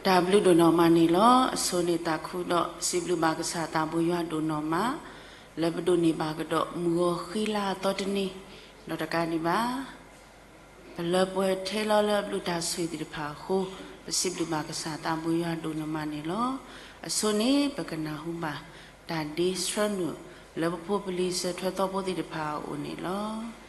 တၢ်ဘျုးဒိၣ်နီၢ်မးန့ၣ်လီၤ. အဆိန့ၣ်သးခုဒီးစံးဘျုးဘၣ်ကစၢ်သးဘိယွၤဒိၣ်နီၢ်မး လၢပဒိးန့ၢ်ဘၣ်ကဒီးမုၢ်ဂီၤဃံလၤအသီတနံၤ ဒီးတကးဒံးဘၣ် ပလၢပှဲၤထဲလီၤလၢအဘျုးတၢ်ဆိၣ်ဂ့ၤသ့ၣ်တဖၣ်အဃိ ပစံးဘျုးဘၣ်ကစၢ်သးဘိယွၤဒိၣ်နီၢ်မးန့ၣ်လီၤ. အဆိန့ၣ် ပကနၢ်ဟူဘၣ်တၢ်ဒ့ဆှၢနုာ်လၢပဖိပလံၤစၢၤထွဲသီဖိသ့ၣ်တဖၣ်အအိၣ်န့ၣ်လီၤ.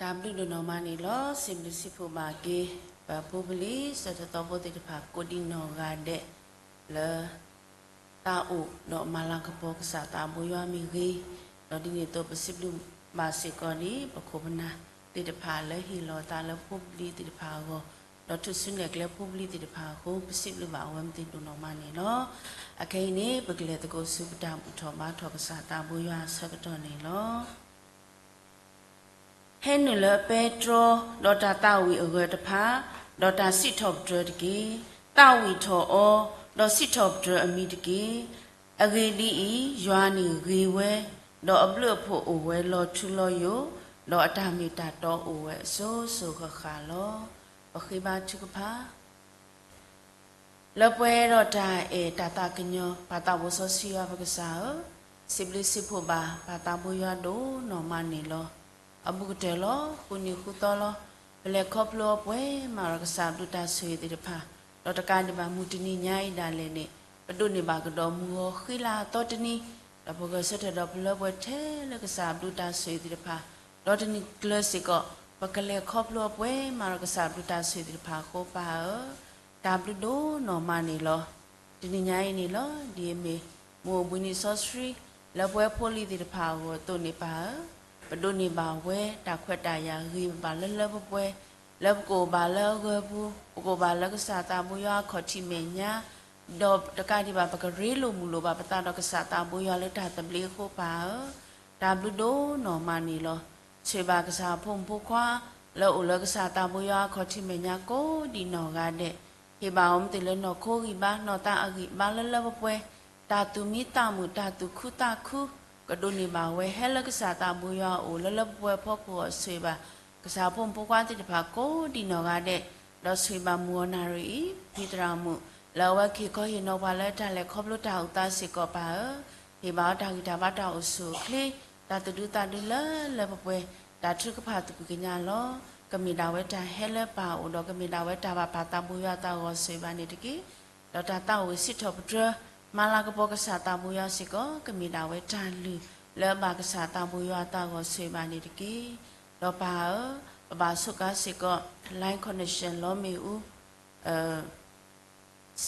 တၢ်ဘျုးဒိၣ်နီၢ်မးန့ၣ်လီၤ. စံးဘျုးစံးဖှိၣ်ဘၣ်က့ၤ ပဖိပလံၤ ဆၢထၢၣ်သီဖိသ့ၣ်တဖၣ် ကိးဒံးနီၢ်ဂၤဒဲး လၢ တၢ်အိၣ်ဒီးမၤလၤကပီၤကစၢ်သးဘိယွၤမ့ၢ်ဂ့ၤ, ဒီးဒ်န့ၣ်အသိး ပစံးဘျုးဘၣ်စ့ၢ်ကီးန့ၣ် ပခိၣ်ပနၢ်သ့ၣ်တဖၣ်လၢဟ့ၣ်လီၤသးလၢဖိပလံၤသ့ၣ်တဖၣ်အဂီၢ်, ဒီးထုးစုနဲၣ်ကျဲဖိပလံၤသ့ၣ်တဖၣ်အဃိ ပစံးဘျုးဘၣ်အဝဲသ့ၣ်ဒိၣ်နီၢ်မးန့ၣ်လီၤ. အခဲအံၤန့ၣ် ပကလဲၤသကိးဆူပတၢ်ဘူၣ်ထီၣ်ဘါထီၣ်ကစၢ်သးဘိယွၤအဆၢကတီၢ်န့ၣ်လီၤ. ဟဲနုာ်လၢပဲတြီ, ဒီးတၢ်သးဝံၣ်အဂၢၢ်တဖၣ်, ဒီးတၢ်စံးထီၣ်ပတြၢၤတက့ၢ်. သးဝံၣ်ထီၣ်အီၤ, ဒီးစံးထီၣ်ပတြၢၤအမံၤတက့ၢ်. အဂ့ၢ်ဒ်အံၤ, ယွၤန့ၣ်ဂ့ၤဝဲ, ဒီးအဘျုးအဖှိၣ်အိၣ်ဝဲလီၤထူလီၤယိာ်, ဒီးအတၢ်မ့ၢ်တၢ်တီအိၣ်ဝဲအစိၤစိၤဃၣ်ဃၣ်လီၤ. ပဃ့ဘါထုကဖၣ် လၢပှဲၤဒီးတၢ်အဲၣ်တၢ်သးကညီၤ ပၢ်သးဘိစီဆှံယွၤပကစၢ်ဧၢ, စံးဘျုးစံးဖှိၣ်ဘၣ် ပၢ်သးဘိယွၤဒိၣ်နီၢ်မးန့ၣ်လီၤ. အဘူးကတၢၢ်လီၤ, ဃုနံၤဃုသီလီၤ, ပလဲၤခီဖျိအီၤပှဲၤမးဒီးကစၢ်အဘျုးတၢ်ဆိၣ်ဂ့ၤသ့ၣ်တဖၣ်, ဒီးတကးဒံးဘၣ်မုၢ်တနံၤညါအံၤဒၣ်လဲာ်န့ၣ်, ပဒိးန့ၢ်ဘၣ်ကဒီးမုၢ်ဂီၤဃံလၤအသီတနံၤ, ဒီးပဂဲၤဆၢထၢၣ်ဒီးပလၢပှဲၤထဲလၢကစၢ်အဘျုးတၢ်ဆိၣ်ဂ့ၤသ့ၣ်တဖၣ်, ဒီးတနံၤကျၢၤစ့ၢ်ကီး, ပကလဲၤခီဖျိအီၤပှဲၤမးဒီးကစၢ်အဘျုးတၢ်ဆိၣ်ဂ့ၤသ့ၣ်တဖၣ်အဃိ ပၢ်ဧၢ တၢ်ဘျုးဒိၣ်နီၢ်မးန့ၣ်လီၤ. တနံၤညါအံၤန့ၣ်လီၤ, ဒ်အမ့ၢ် မုၢ်အိၣ်ဘှံးနံၤစီဆှံ လၢပဝဲဖိလံၤသ့ၣ်တဖၣ်အဂီၢ်အသိးန့ၣ် ပၢ်ဧၢ, ပဒိးန့ၢ်ဘၣ်ဝဲတၢ်ခွဲးတၢ်ယာ်ဂ့ၤဘၣ်လၢလၢပှဲၤပှဲၤ, လၢပကအိၣ်ဘၣ်လၢအဂၢၤပူၤ, ပကအိၣ်ဘၣ်လၢကစၢ်သးဘိယွၤအခီၣ်ထံးမဲာ်ညါ, ဒီးတကးဒံးဘၣ် ပကရ့လိာ်မုာ်လိာ်ဘၣ်ပသးဒီးကစၢ်သးဘိယွၤလၢတၢ်သဘျ့အဃိ ပၢ်ဧၢ, တၢ်ဘျုးဒိၣ်နီၢ်မးန့ၣ်လီၤ. ဆိၣ်ဂ့ၤဘၣ်ကစၢ်အဖိမုၣ်ဖိခွါ လၢအအိၣ်လၢကစၢ်သးဘိယွၤအခီၣ်ထံးမဲာ်ညါကိးဒံးနီၢ်ဂၤဒဲး, ဟ့ၣ်ဘၣ်အီၤမ့ၢ်သ့ၣ်လၢနီၢ်ခိဂံၢ်ဘါ နီၢ်သးအဂံၢ်ဘါလၢလၢပှဲၤပှဲၤ, တၢ်သူၣ်မံသးမုာ် တၢ်သူၣ်ခုသးခု, ကဒိးန့ၢ်ဘၣ်ဝဲ ဟဲလၢကစၢ်သးဘိယွၤအအိၣ် လၢလၢပှဲၤပှဲၤအဖီခိၣ်အဂီၢ် ဆိၣ်ဂ့ၤဘၣ် ကစၢ်အဖိမုၣ်ဖိခွါသ့ၣ်တဖၣ်ကိးဒံးနီၢ်ဂၤဒဲး, ဒီးဆိၣ်ဂ့ၤဘၣ်မုၢ်ဂီၤနၣ်ရံၣ်အံၤ ဖံသရၣ်မုၣ် လၢအဝဲကဟ့ၣ်ခီဟ့ၣ်နီၤပှၤလၢတၢ်လဲၤခီဖျိတၢ်အိၣ်သးစ့ၢ်ကီး ပၢ်ဧၢ, ဟ့ၣ်ဘၣ်အီၤတၢ်ဂံၢ်တၢ်ဘါ တၢ်အိၣ်ဆူၣ်အိၣ်ချ့, တၢ်သူၣ်ဒူသးဒူလၢလၢပှဲၤပှဲၤ, တၢ်ထုကဖၣ်သူၣ်ဖှံသးညီလီၤ. ကမ့ၢ်ဒၣ်ဝဲတၢ်ဟဲလၢပၢ်အအိၣ်ဒီး ကမ့ၢ်ဒၣ်ဝဲတၢ်ဘၣ်ပၢ်သးဘိယွၤအသးအဂီၢ် ဆိၣ်ဂ့ၤဘၣ်န့ၣ်တက့ၢ်. ဒီးတၢ်သးဝံၣ်စံးထီၣ်ပတြၢၤ မၤလၤကပီၤကစၢ်သးဘိယွၤစ့ၢ်ကီး ကမ့ၢ်ဒၣ်ဝဲတၢ်လုၢ်လၢအဘၣ်ကစၢ်သးဘိယွၤအသးအဂီၢ် ဆိၣ်ဂ့ၤဘၣ်န့ၣ်တက့ၢ်. ဒီးပၢ်ဧၢ, ပဘၣ်ဆိးကါစ့ၢ်ကီး line connection လီမ့ၣ်အူ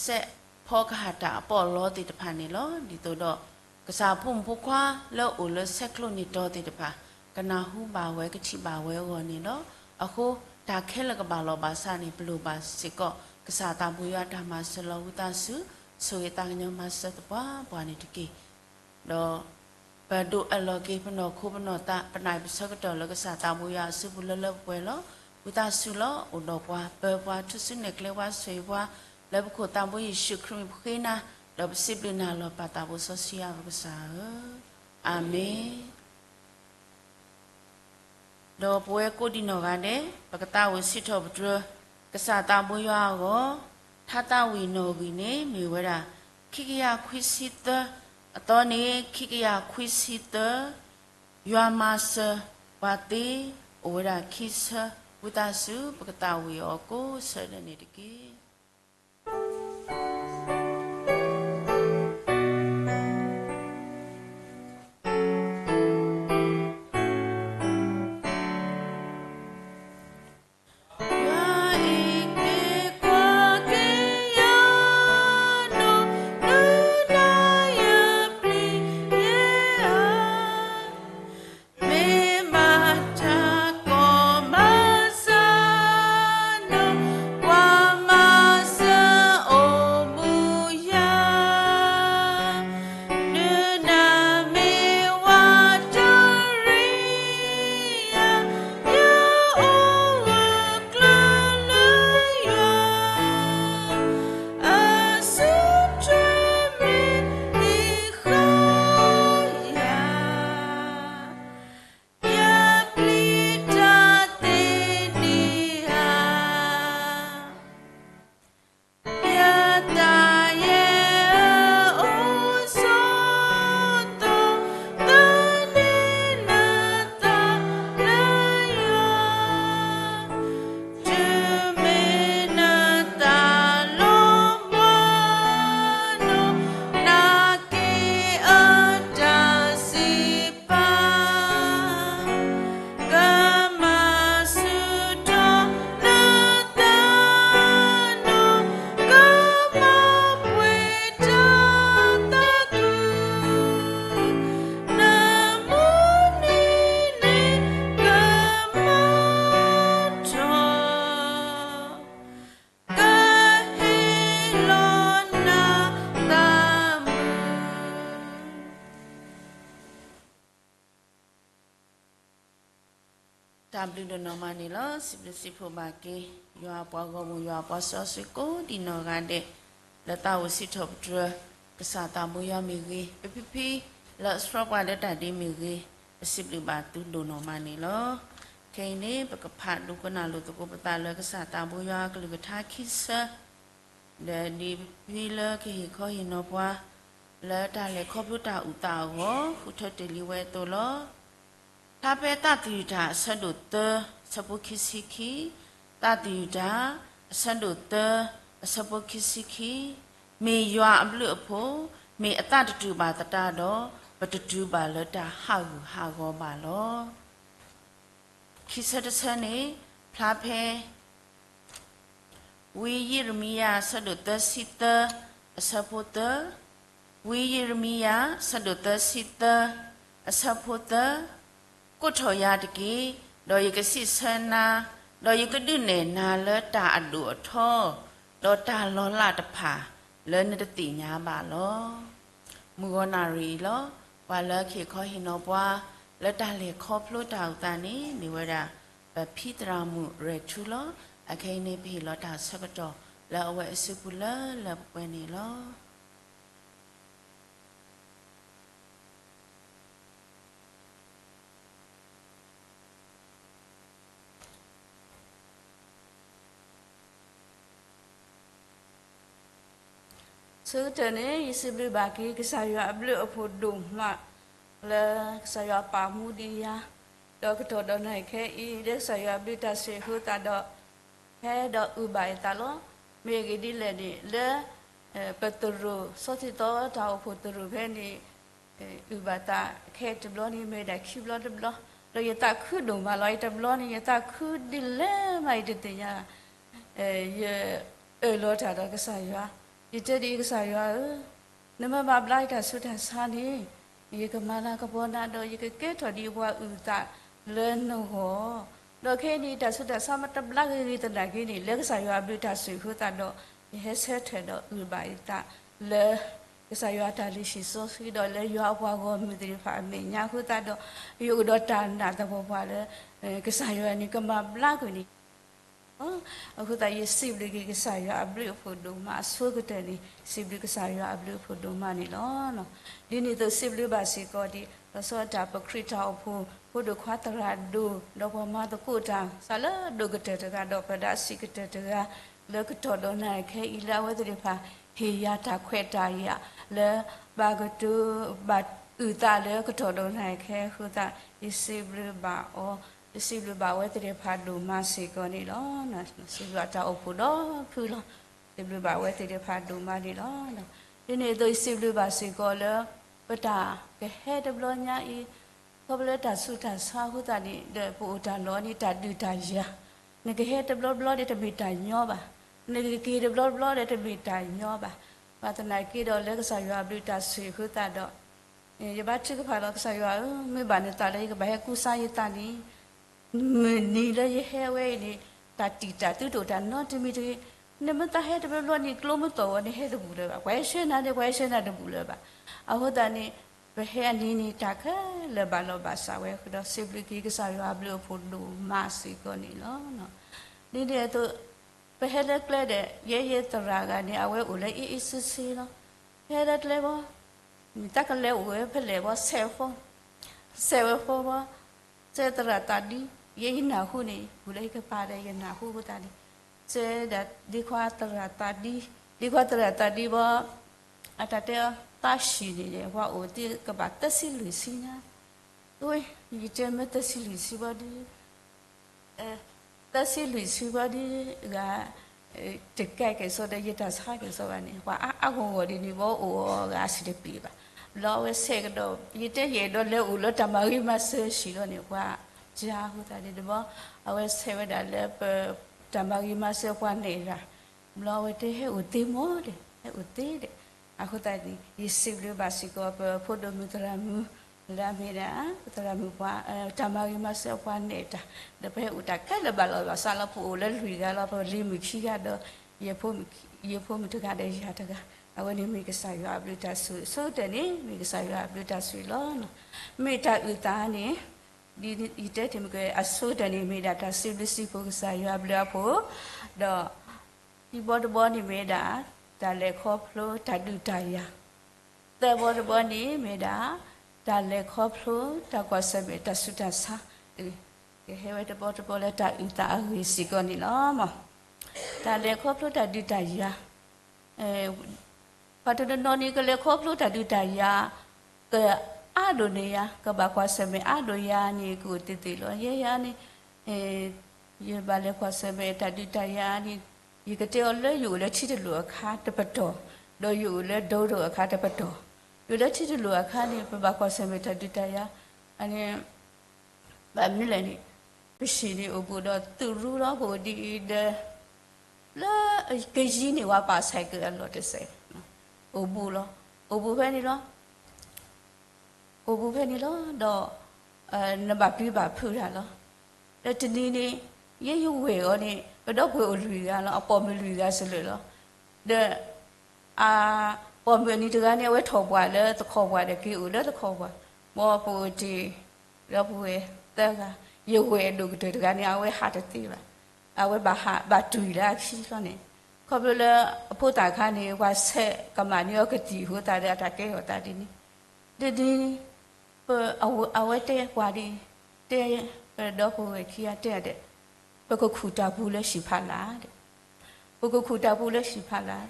စဲးဖီကဟၣ်တၢ်အပီးအလီသ့ၣ်တဖၣ်န့ၣ်လီၤ. ဒ်သိးဒီး ကစၢ်ဖိမုၣ်ဖိခွါလၢအအိၣ်လၢဆဲးကျိးန့ၢ်တီၤသ့ၣ်တဖၣ် ကနၢ်ဟူဘၣ်ဝဲ ကထံၣ်ဘၣ်ဝဲအဂီၢ်န့ၣ်လီၤ. အဃိ တၢ်ခဲလၢာ်ကဘၣ်လီၤဘၣ်ဆၣ်န့ၣ် ပလိၣ်ဘၣ်စ့ၢ်ကီး ကစၢ်သးဘိယွၤတၢ်မၤစၢၤလီၤ. ဝံသးစူၤ ဆိၣ်ဂ့ၤသးကညီၤမၤစၢၤသပှၢ်ပှၢ်န့ၣ်တက့ၢ်. ဒီး ပဒိးအၢၣ်လီၤက့ၤပနီၢ်ခိပနီၢ်သး ပနၢ်အံၤပဆၢကတီၢ်လၢကစၢ်သးဘိယွၤအစုပူၤလၢလၢပှဲၤပှဲၤလီၤ. ဝံသးစူၤလီၤ အိၣ်ဒီးပှၤ ပၢပှၤ ထုးစုနဲၣ်ကျဲပှၤ ဆိၣ်ဂ့ၤပှၤ လၢပခိၣ်သးဘိယ့ၣ်ၡူးခရံာ်မံၤပဃ့နၤ, ဒီးပစံးဘျုးနၤလီၤ ပၢ်သးဘိစီဆှံယွၤပကစၢ်ဧၢ, အၤမ့ၣ်. ဒီးပဝဲကိးဒံးနီၢ်ဂၤဒဲး ပကသးဝံၣ်စံးထီၣ်ပတြၢၤ ကစၢ်သးဘိယွၤအဂီၢ်, ထါသးဝံၣ်နီၣ်ဂံၢ်န့ၣ်မ့ၢ်ဝဲဒၣ် ခံကယၤခွံဆံသၢ, အသီန့ၣ် ခံကယၤခွံဆံသၢ, ယွၤမၤစၢၤပှၤသ့ အိၣ်ဝဲဒၣ်ခံဆၢ, ဝံသးစူၤ ပကသးဝံၣ်အီၤကိးဆၢဒၢးန့ၣ်တက့ၢ်. တၢ်ဘျုးဒိၣ်နီၢ်မးန့ၣ်လီၤ. စံးဘျုးစံးဖှိၣ်ဘၣ်က့ၤ ယွၤအပှၤဂီၢ်မုၢ် ယွၤအပှၤစီဆှံကိးဒံးနီၢ်ဂၤဒဲး လၢသးအိၣ်စံးထီၣ်ပတြၢၤ ကစၢ်သးဘိယွၤမ့ၢ်ဂ့ၤ, ပဖံဖံ လၢအဆှၢပှၤလၢတၢ်ဒ့မ့ၢ်ဂ့ၤ, ပစံးဘျုးဘၣ်သုဒိၣ်နီၢ်မးန့ၣ်လီၤ. ခဲအံၤန့ၣ် ပကဖးဒိကနၣ်လိာ်သကိးပသးလၢကစၢ်သးဘိယွၤအကလုၢ်ကထါခံဆၢ ဒီးဒ်ပဖံလၢကဟ့ၣ်ခီဟ့ၣ်နီၤပှၤ လၢတၢ်လဲၤခီဖျိတၢ်အုၣ်သးအဂီၢ် ဃုထၢတ့ၢ်လံဝဲအသိးလီၤ. ဖျါဖဲသးသယုၢ်တၢ် အဆၢဒိၣ်သၢ အဆၢဖိခံဆံခံ, သးသယုၢ်တၢ် အဆၢဒိၣ်သၢ အဆၢဖိခံဆံခံ, မ့ၢ်ယွၤအဘျုးအဖှိၣ်, မ့ၢ်အသးတတုၤဘၣ်သတးဒီး ပတတုၤဘၣ်လၢတၢ်ဟးဂူာ်ဟးဂီၤဘၣ်လီၤ. ခံဆၢတဆၢန့ၣ် ဖျါဖဲ ဝံယံးရမံယၤ အဆၢဒိၣ်သၢဆံသၢ အဆၢဖိသၢ, ဝံယံးရမံယၤ အဆၢဒိၣ်သၢဆံသၢ အဆၢဖိသၢ, ကိးထီၣ်ယၤတက့ၢ်, ဒီးယကစံးဆၢနၤ, ဒီးယကဒုးနဲၣ်နၤလၢတၢ်အဒိၣ်အထီ, ဒီးတၢ်လီၤလးတဖၣ် လၢနတသ့ၣ်ညါဘၣ်လီၤ. မုၢ်ဂီၤနၣ်ရံၣ်အံၤလီၤ. ပှၤလၢကဟ့ၣ်ခီဟ့ၣ်နီၤပှၤ လၢတၢ်လဲၤခီဖျိတၢ်အုၣ်သးန့ၣ် မ့ၢ်ဝဲဒၣ် ပဖံသရၣ်မုၣ်ရဲၣ်ထူလီၤ. အခဲအံၤန့ၣ် ပဟ့ၣ်လီၤတၢ်ဆၢကတီၢ် လၢအဝဲအစုပူၤလၢလၢပှဲၤပှဲၤန့ၣ်လီၤ. ဆၢကတီၢ်န့ၣ် ယစံးဘျုးဘၣ်က့ၤ ကစၢ်ယွၤအဘျုးအဖှိၣ်ဒိၣ်မး လၢကစၢ်ယွၤပာ်မူဒံးယၤ, ဒီးကတီၢ်ဒီးနံၤခဲအံၤ လၢကစၢ်ယွၤအဘျုးတၢ်ဆိၣ်ဂ့ၤအဃိသတးဒီး ဟဲဒီးအုၣ်ဘၣ်ယသးလီၤ. မ့ၢ်အဂ့ၢ်ဒ်လဲၣ်န့ၣ် လၢ ပသရိာ် စီၤသံၣ်သီတၢ်အိၣ်ဖှိၣ်သရိာ်ဖဲန့ၣ် အုၣ်ဘၣ်သးခဲတဘျီန့ၣ် မ့ၢ်ဝဲဒၣ်ခံဘျီတဘျီ, ဒီးယသးခုဒိၣ်မးလီၤ. ယတဘျီန့ၣ် ယသးခုဒ်လဲၣ်မး ယတသ့ၣ်ညါ, ယအၢၣ်လီၤတၢ်ဒီးကစၢ်ယွၤ, ယတဲဒ်အံၤ ကစၢ်ယွၤဧၢ, နမ့ၢ်ဘၣ်ဘျါယတၢ်ဆူးတၢ်ဆါန့ၣ် ယကမၤလၤကပီၤနၤဒီး ယကကဲထီၣ်ဒ်ပှၤအုၣ်သးလၢနဂီၢ်, ဒီးခဲအံၤန့ၣ် တၢ်ဆူးတၢ်ဆါမ့ၢ်တဘျါဂ့ၤဂ့ၤသနာ်က့န့ၣ် လၢကစၢ်ယွၤအဘျုးတၢ်ဆိၣ်ဂ့ၤအဃိသတးဒီး ယဟဲဆၢထၢၣ်ဒီးအုၣ်ဘၣ်ယသးလၢ ကစၢ်ယွၤအတၢ်လုၢ်ဟံၣ်စီဆှံဒီး လၢယွၤအပှၤဂီၢ်မုၢ်သ့ၣ်တဖၣ်အမဲာ်ညါအဃိသတးဒီး ယအိၣ်ဒီးတၢ်နာ်သပှၢ်ပှၢ်လၢ ကစၢ်ယွၤန့ၣ် ကမၤဘျါကွံာ်န့ၣ် အဃိသတး ယစံးဘျုးက့ၤကစၢ်ယွၤအဘျုးအဖှိၣ်ဒိၣ်မးအဆိကတၢၢ်န့ၣ် စံးဘျုးကစၢ်ယွၤအဘျုးအဖှိၣ်ဒိၣ်မးန့ၣ်လီၤ. ဒ်န့ၣ်အသိးစံးဘျုးဘၣ်စ့ၢ်ကီးဒ် လီၤဆီဒၣ်တၢ်ပခရံာ်တၢ်အိၣ်ဖှိၣ် ဖိဒိၣ်ခွါသရၣ်ဒိၣ် ဒီးပှၤမၤသကိးတၢ် စးလၢဒိၣ်ကတၢၢ်တဂၤ ဒီးပဒးစံးကတၢၢ်တဂၤ လၢကတီၢ်ဒီးနၤခဲအံၤ လၢအဝဲသ့ၣ်တဖၣ် ဟ့ၣ်ယၤတၢ်ခွဲးတၢ်ယာ် လၢဘၣ်ကတိၤဘၣ်အုၣ်သးလၢကတီၢ်ဒီးနၤခဲအံၤအဃိသတး ယစံးဘျုးဘၣ်အီၤ ယစံးဘျုးဘၣ်အဝဲသ့ၣ်တဖၣ်ဒိၣ်မးစ့ၢ်ကီးန့ၣ်လီၤ. စံးဘျုးဘၣ်တၢ်အိၣ်ဖှိၣ်ဒီဖုလီၤ. စံးဘျုးဘၣ်အဝဲသ့ၣ်တဖၣ်ဒိၣ်မးန့ၣ်လီၤ. ဒ်န့ၣ်အသိး ယစံးဘျုးဘၣ်စ့ၢ်ကီးလၢ ပတၢ်ကဟဲတဘျီညါအံၤ ခီဖျိလၢတၢ်ဆူးတၢ်ဆါအဃိသတးန့ၣ် ဒီးပအိၣ်တၢ်လီၢ်န့ၣ် တၢ်ဒုးတၢ်ယၤ, နကဟဲတဘျီဘျီဒီးတမ့ၢ်တၢ်ညီဘၣ်, နကက့ၤတဘျီဘျီဒီးတမ့ၢ်တၢ်ညီဘၣ်. ဘၣ်သနာ်က့ဒီးလၢကစၢ်ယွၤအဘျုးတၢ်ဆိၣ်ဂ့ၤအဃိသတးဒီး ယဘါထုကဖၣ်လီၤ ကစၢ်ယွၤဧၢ, မ့ၢ်ဘၣ်နသးလၢယကဘၣ်ဟဲကူစါယသးန့ၣ် မုၢ်နံၤလၢယဟဲဝဲအံၤန့ၣ် တၢ်တံာ်တာ်သုတအိၣ်တၢ်နီတမံၤတဂ့ၤ. နမ့ၢ်သးဟဲတဘျီဘျီန့ၣ် ကျိမ့ၢ်သီၣ်ဝဲန့ၣ် ဟဲတဘူၣ်လၢၤဘၣ်, ပှၤဟဲဆှၢနၤန့ၣ် ပှၤဟဲဆှၢနၤတဘူၣ်လၢၤဘၣ်. အဃိသတးန့ၣ် ပဟဲအနံၤန့ၣ် တၢ်ခဲလၢာ်ဘၣ်လီၤဘၣ်စးဝဲအဃိဒီး စံးဘျုးက့ၤကစၢ်ယွၤအဘျုးအဖှိၣ်ဒိၣ်မးစ့ၢ်ကီးန့ၣ်လီၤ. ဒ်န့ၣ်အသိး ပဟဲလၢကျဲဒီး ယဲယသရၣ်ဂၤန့ၣ် အဝဲအိၣ်လၢအ့ၣ်အ့ၣ်ဆ့ဆ့လီၤ. ပဟဲလၢကျဲဘီ မ့ၢ်တၢ်ကလဲၤအိၣ်ဝဲဖဲလဲၣ်ဘီ ဆဲးဝဲဖိ, ဆဲးဝဲဖိဘီ, စဲးသရၣ်သးဒံ, ယဲယနၢ်ဟူန့ၣ် ပူၤလၢယကပၤဒီးယနၢ်ဟူအဃိသတးန့ၣ် စဲးဒၣ်ဒ့ခွါသရၣ်သးဒံ, ဒ့ခွါသရၣ်သးဒံဘီ အတၢ်တဲအီၤ သးဆံးန့ၣ် ပှၤအိၣ်သ့ကဘၣ်သၢဆံလွံၢ်ဆံညါ, ယတဲမ့ၢ်သၢဆံလွံၢ်ဆံဘီဒ် သၢဆံလွံၢ်ဆံဘီဒ်ဂၤ တကဲကဲၣ်ဆိးဒီးယတၢ်ဆါကဲၣ်ဆိးဘၣ်န့ၣ် ပှၤအါအါဂီၢ်ဂီၢ်ဒ်န့ၣ် ဘီအိၣ်အီၤဂၤအဆံးတပျံၤဘၣ်. ဘျီအဝဲဆဲးကဒီး ယတဲယအဲၣ်ဒိးလဲၤအိၣ်လၢတၢ်မၤဂ့ၤမၤစၢၤဆံးလီၤန့ၣ် ပှၤကါအဃိသတးန့ၣ်တဘီ အဝဲဆဲးဝဲဒၣ်လၢပတၢ်မၤဂ့ၤမၤစၢၤပှၤနဲၣ်တၢ် ဘျီအဝဲတဲဟဲအိၣ်သ့မ့ၢ်ဒီး ဟဲအိၣ်သ့ဒီး အဃိသတးန့ၣ် ယစံးဘျုးဘၣ်စ့ၢ်ကီးပဖိဒိၣ်မုၣ်သရၣ်မုၣ် လၢအမ့ၢ်ဒၣ် သရၣ်မုၣ်ပှၤ တၢ်မၤဂ့ၤမၤစၢၤပှၤနဲၣ်တၢ် ဒီးပဟဲအိၣ်တၢ်ခဲလၢာ်ဘၣ်လီၤဘၣ်စးလီၤ ပအိၣ်လၢလွံၢ်ဂၤလီၤ ပလံၤမုၣ်ခံဂၤဒီး ယဖိမုၣ်တဂၤဒီးယၤတဂၤ အဝဲန့ၣ်မ့ၢ်ကစၢ်ယွၤအဘျုးတၢ်ဆိၣ်ဂ့ၤ ဆိကတၢၢ်န့ၣ် မ့ၢ်ကစၢ်ယွၤအဘျုးတၢ်ဆိၣ်ဂ့ၤလီၤ. မ့ၢ်တၢ်အုၣ်သးန့ၣ် ဒ်ယတဲတ့ၢ်မ့ၢ်က အဆိကတၢၢ်န့ၣ်မ့ၢ်ဒၣ်တၢ်စံးဘျုးစံးဖှိၣ်ကစၢ်ယွၤအဘျုးအဖှိၣ်, ဒီးခံဘီတဘီန့ၣ်မ့ၢ်ဒၣ် တၢ်လဲၤခီဖျိတၢ်ဒုးတၢ်ယၤ, သၢဘီတဘီန့ၣ်မ့ၢ်ဒၣ် တၢ်လဲၤခီဖျိတၢ်ကွၢ်ဆၢၣ်မဲာ်တၢ်ဆူးတၢ်ဆါ, ကဟဲဝဲတဘီတဘီလၢတၢ်အုၣ်သးအဂ့ၢ်စ့ၢ်ကီးန့ၣ်လီၤ. တၢ်လဲၤခီဖျိတၢ်ဒုးတၢ်ယၤ ပှၤတနီၤနီၤန့ၣ် ကလဲၤခီဖျိတၢ်ဒုးတၢ်ယၤ ကအါဒိၣ်န့ၢ်ယၤ, ကဘၣ်ကွၢ်ဆၢၣ်မဲာ်အါဒိၣ်ယၤန့ၣ် ကအိၣ်သ့ၣ်သ့ၣ်လီၤ. ယဲယၤန့ၣ် ယဘၣ်လဲၤကွၢ်ဆၢၣ်မဲာ်တၢ်ဒုးတၢ်ယၤန့ၣ် ယကတဲအီၤလၢယအိၣ်လၢထံတလိာ်အခါတပတီၢ်, ဒီးယအိၣ်လၢဒိၣ်ဒိၣ်အခါတပတီၢ်, ယအိၣ်လၢထံတလိာ်အခါန့ၣ် ပဘၣ်ကွၢ်ဆၢၣ်မဲာ်တၢ်ဒုးတၢ်ယၤ အန့ၣ် ဘၣ်မနုၤလဲၣ်န့ၣ် ပဟံၣ်န့ၣ်အိၣ်ဘူးဒီးသုးရူလီၤ. ပအိၣ်ဒ်အံၤဒီး လၢကယံၤန့ၣ် ဝဲပာ်ဆဲးက့ၤအလီၢ်တစဲး အိၣ်ဘူးလီၤ. အိၣ်ဘူးဖဲန့ၣ်လီၤ. အိၣ်ဘူးဖဲန့ၣ်လီၤ. ဒီး နဘၣ်ပျံၤဘၣ်ဖုးတၢ်လီၤ. ဒီးတနံၤန့ၣ် ယဲယဝဲၢ်အီၤန့ၣ် ပဒီပုၢ်ဝဲၢ်အိၣ်လွံၢ်ဂၤလီၤ. အပိာ်မုၣ်လွံၢ်ဂၤစလၢာ်လီၤ. ဒီး အပိာ်မုၣ်အနံၤတဂၤန့ၣ် အဝဲထီၣ်ပှၢ်လၢသခီပှၢ်ဒီးက့ၤအိၣ်လၢသခီပှၢ်, မ်ပအိၣ်တ့ၢ် ဒီပုၢ်ဝဲၢ်သၢဂၤ, ယဝဲၢ်အဒိၣ်ကတၢၢ်တဂၤန့ၣ် အဝဲဟးတသ့ဘၣ်. အဝဲဘၣ်ဟးဘၣ်တွံၢ်လၢအခံလီၤန့ၣ်, ခီဖျိလၢအဖိသၣ်ခါန့ၣ် ပှၤဆဲးကမၣ်န့ၢ်အီၤကသံၣ်အဃိသတးဒီး အတၢ်ကဲထီၣ်သးဒ်န့ၣ်, ဒ်န့ၣ် အဝဲတဲပှၤဒ်အံၤ, တဲ ပဒီပုၢ်ဝဲၢ်ခံဂၤတဲဒီး, ပကခူၣ်တၢ်ပူၤလၢဟံၣ်ဖးလၢ်ဒီး, ပကခူၣ်တၢ်ပူၤလၢဟံၣ်ဖးလၢ်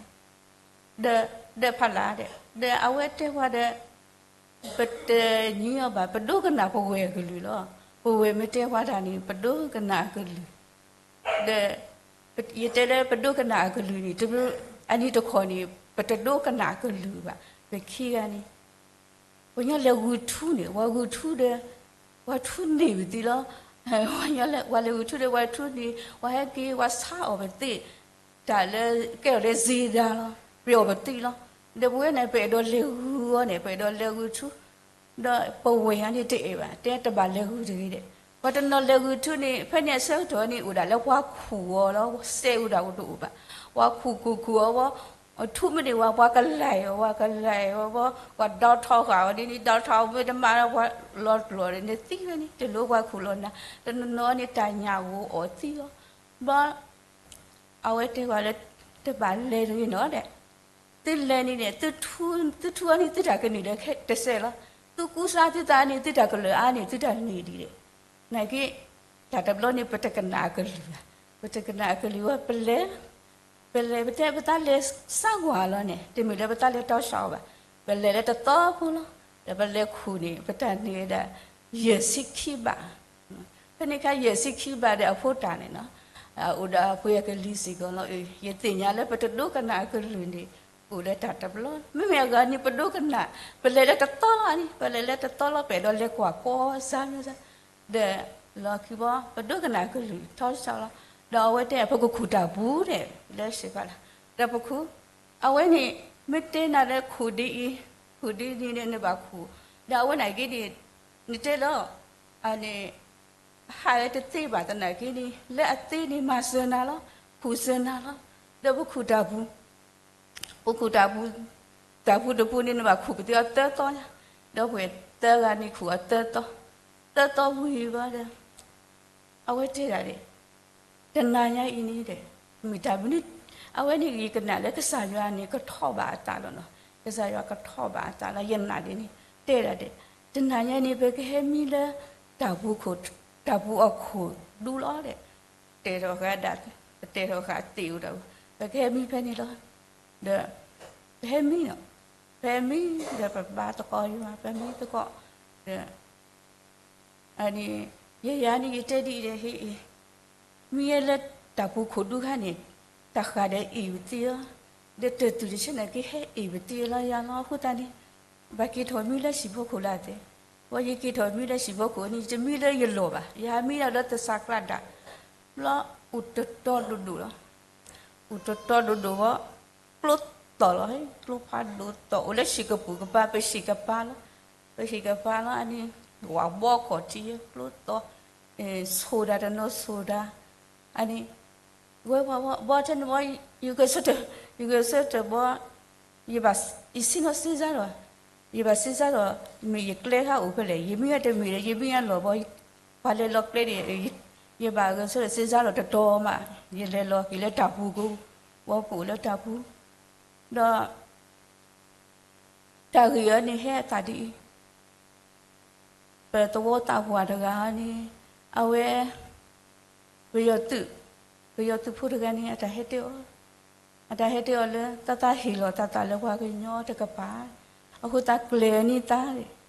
ဒီး ဒီးဖးလၢ်ဒီး ဒီးအဝဲတဲပှၤဒီး, ပတညီအီၤဘၣ်, ပဒိကနၣ်ပဝဲၢ်အကလုၢ်လီၤ. ပဝဲၢ်မ့ၢ်တဲပှၤတၢ်န့ၣ် ပဒိကနၣ်အကလုၢ်, ဒီး ယတဲလၢပဒိကနၣ်အကလုၢ်န့ၣ် တဘျီ အနံၤတခီန့ၣ် ပတဒိကနၣ်အကလုၢ်ဘၣ်. ပခံဂၤန့ၣ် ပှၤညီလဲၤဂုာ်ထူန့ၣ် ပှၤဂုာ်ထူဒီး ပှၤထူန့ၢ်ပသံလီၤ. ပှၤလဲၤဂုာ်ထူဒီး ပှၤထူန့ၢ် ပှၤဟဲက့ၤ ပှၤဆါအီၣ်ပသ့ၣ် တၢ်လၢကဲထီၣ်လၢစ့ဒါလီၤ, ပှ့ၤအီၣ်ပသံလီၤ. ဒီးပဝဲန့ၣ် ပအဲၣ်ဒိးလဲၤဂုာ်အီၤန့ၣ် ပအဲၣ်ဒိးလဲၤဂုာ်ထူ, ဒီးပဝဲၢ်ဧါန့ၣ်တအဲၣ်ဘၣ်, တဲတဘၣ်လဲၤဂုာ်တဂ့ၤဒီး, ပှၤတနီၤလဲၤဂုာ်ထူန့ၣ် ဖဲန့ၣ်အဆၢကတီၢ်န့ၣ် အိၣ်ဒၣ်လၢပှၤခူၣ်အီၤလီၤ, စဲးအိၣ်ဒၣ်အိၣ်တအိၣ်ဘၣ်, ပှၤခူၣ်ခူၣ်ခူၣ်အီၤဘီ, ထူမ့ၢ်န့ၢ်ဝဲ ပှၤကလဲၤအီၤ ပှၤကလဲၤအီၤဘီ, ပှၤဒီထီဃာ်အီၤဒ်န့ၣ် ဒီထီမ့ၢ်တမၤလၢပှၤလီၤကျိာ်န့ၣ် နသံဝဲန့ၣ် တလိၣ်ပှၤခူၣ်လီၤနၤ, တနီၤနီၤန့ၣ် တၢ်ညၣ်ဂိၤအီၣ်သံလီၤ. ဘီ အဝဲတဲပှၤလၢ တဘၣ်လဲၤတဂ့ၤနီၤဒီး, သုလဲၤန့ၣ်န့ၣ် သုထူ သုထူအါန့ၣ် သုတၢ်ကန့ၢ်ဒီးတစဲးလီၤ. သုကူစါသုသးန့ၣ် သုတၢ်ကလၢာ်အါန့ၣ် သုတၢ်န့ၢ်ဒံးဒီး, နာ်က့ တၢ်တဘျီန့ၣ် ပတကနၣ်အကလုၢ်ဘၣ်, ပတကနၣ်အကလုၢ်ဝဲ ပလဲၤ ပလဲၤပတဲပသးလဲၤစါကွၢ်လီၤန့ၣ် တမ့ၢ်လၢပသးလဲၤတီဆှးအီၤဘၣ်, ပလဲၤလၢတသီဖိလီၤ. ဒီးပလဲၤခူၣ်န့ၣ် ပတၢ်န့ၢ်ဝဲဒၣ် ယဲၢ်ဆံခံဘး, ဖဲန့ၣ်အခါ ယဲၢ်ဆံခံဘးဒီးအဖိတၢ်န့ၣ်နီၤ, အိၣ်ဒီးအပှ့ၤအကလံၤစ့ၢ်ကီးလီၤ. ယသ့ၣ်ညါလၢပတဒိကနၣ်အကလုၢ်န့ၣ် အိၣ်လၢတၢ်တဘျီ, မ့မ့ၢ်အဂၤန့ၣ် ပဒိကနၣ်, ပလဲၤလၢတသီလီၤန့ၣ် ပလဲၤလၢတသီလီၤ ပအဲၣ်ဒိးလဲၤကွၢ်ကီၢ်စါမ့ၢ်စါ ဒီးလီၤခံဘီ ပဒိကနၣ်အကလုၢ်ထီစၢ်လီၤ. ဒီးအဝဲတဲ ပကခူၣ်တၢ်ပူၤန့ၣ် လၢစ့ၢ်ကီးလီၤ. ဒီးပခူၣ်, အဝဲန့ၣ် မ့ၢ်တဲနၤလၢခူၣ်ဒ်အံၤ, ခူၣ်ဒ်န့ၣ် နဘၣ်ခူၣ်, ဒီးအဝဲန့ၣ်က့န့ၣ် နတဲလီၤ, အန့ၣ် ဟးဝဲတသ့ဘၣ်သနာ်က့န့ၣ် လၢအသ့န့ၣ် မၤစၢၤနၤလီၤ, ခူၣ်စၢၤနၤလီၤ. ဒီးပခူၣ်တၢ်ပူၤ ပခူၣ်တၢ်ပူၤ, တၢ်ပူၤတပူၤန့ၣ် နဘၣ်ခူၣ်ပသ့အီၤသၢသီညါ, ဒီးပှၤသၢဂၤန့ၣ်ခူၣ်အီၤသၢသီ, သၢသီဝံၤဘၣ်ဒီး အဝဲတဲဒၣ်ဒဲး, တနၤညါအံၤန့ၣ်ဒီး မ့ၢ်တၢ်မနုၤ, အဝဲန့ၣ်ဂ့ၤကနၣ်လၢကစၢ်ယွၤန့ၣ် ကထီၣ်ဘၣ်အသးလီၤနီၤ, ကစၢ်ယွၤကထီၣ်ဘၣ်အသးလီၤ. ယနာ်ဒ်န့ၣ် တဲဒၣ်ဒဲး, တနၤညါန့ၣ် ပကဟဲမံလၢ တၢ်ပူၤခိၣ်, တၢ်ပူၤအခိၣ်ဒူလီၤဒီး တဲထီၣ်ဃာ်ဒၣ်, ပတဲထီၣ်ဃာ်သ့ၣ်အိၣ်ဒီး ပကဟဲမံဖဲန့ၣ်လီၤ. ဒီး ပဟဲမံနီၤ, ပဟဲမံဒီးပဘါသကိးယွၤ ပမံသကိး, ဒီး အန့ၣ် ယဲယၤန့ၣ် ယတဲဒ်အံၤဒီး ဟ့ၣ်အံၤ, မံယဲလၢတၢ်ပူၤခိၣ်ဒူခါန့ၣ် တၢ်ဃာ်ဒီးအ့ၣ်ပသံလီၤ, ဒီးတၢ်သူၣ်တဆဲးနာ်က့ဟဲအ့ၣ်ပသံလီၤယၤလီၤ. အဃိသတးန့ၣ် ဘၣ်က့ၤထီၣ်မံလၢဟံၣ်ဖိခိၣ်လၢအသ့, ဝဲယက့ၤထီၣ်မံလၢဟံၣ်ဖိခိၣ်န့ၣ် ယတမံလၢယလီၢ်ဘၣ်, ယဟးမံဒၣ်လၢသဆၣ်ကျးဒၣ်, ဘျီအိၣ်တတီဒိၣ်ဒိၣ်လီၤ. အိၣ်တတီဒိၣ်ဒိၣ်ဘီ, ကျိသီၣ်လီၤ, ကျိဖးဒိၣ်သီၣ် အိၣ်လၢဟံၣ်ကပူၤကပၤ ပဟံၣ်ကပၤလီၤ, ပဟံၣ်ကပၤလီၤ. အန့ၣ် ဝဲဘီခီၣ်ထံး ကျိသီၣ်, ဆိၣ်ဒၣ်တနီၤဆိၣ်ဒၣ်, အန့ၣ် ဝဲပှၤဘီ ဘီထဲန့ၣ်ဘီ, ယဂဲၤဆၢထၢၣ်, ယဂဲၤဆၢထၢၣ်ဘီ, ယဘၣ် ယစံၣ်နီၤစ့စါဒီး, ယဘၣ်စ့စါဒီး မ့ၢ်ယကျဲခါအိၣ်ဖဲလဲၣ်, ယမံအတမ့ၢ်ဒီး ယမံအလီၢ်ဘီ ပှၤလဲၤလီၤကျဲန့ၣ် ယဘၣ်ဂဲၤဆၢထၢၣ်စ့စါလီၤတတီၤမး, ယလဲၤလီၤက့ၤလၢတၢ်ပူၤကိး, ဝီကိးလၢတၢ်ပူၤ, ဒီး တၢ်ဂ့ၢ်အံၤန့ၣ်ဟဲအသးဒ်အံၤ, ပသဝီသးပှၢ်တဂၤန့ၣ် အဝဲ ပယီၤသုး, ပယီၤသုးဖိတဂၤန့ၣ် အတၢ်ဟဲတဲအီၤ, အတၢ်ဟဲတဲအီၤလၢ သးသးဟ့ၣ်လီၤသးသးလၢပှၤကညီတကပၤ, အဃိသးကျဲၤန့ၢ်သး,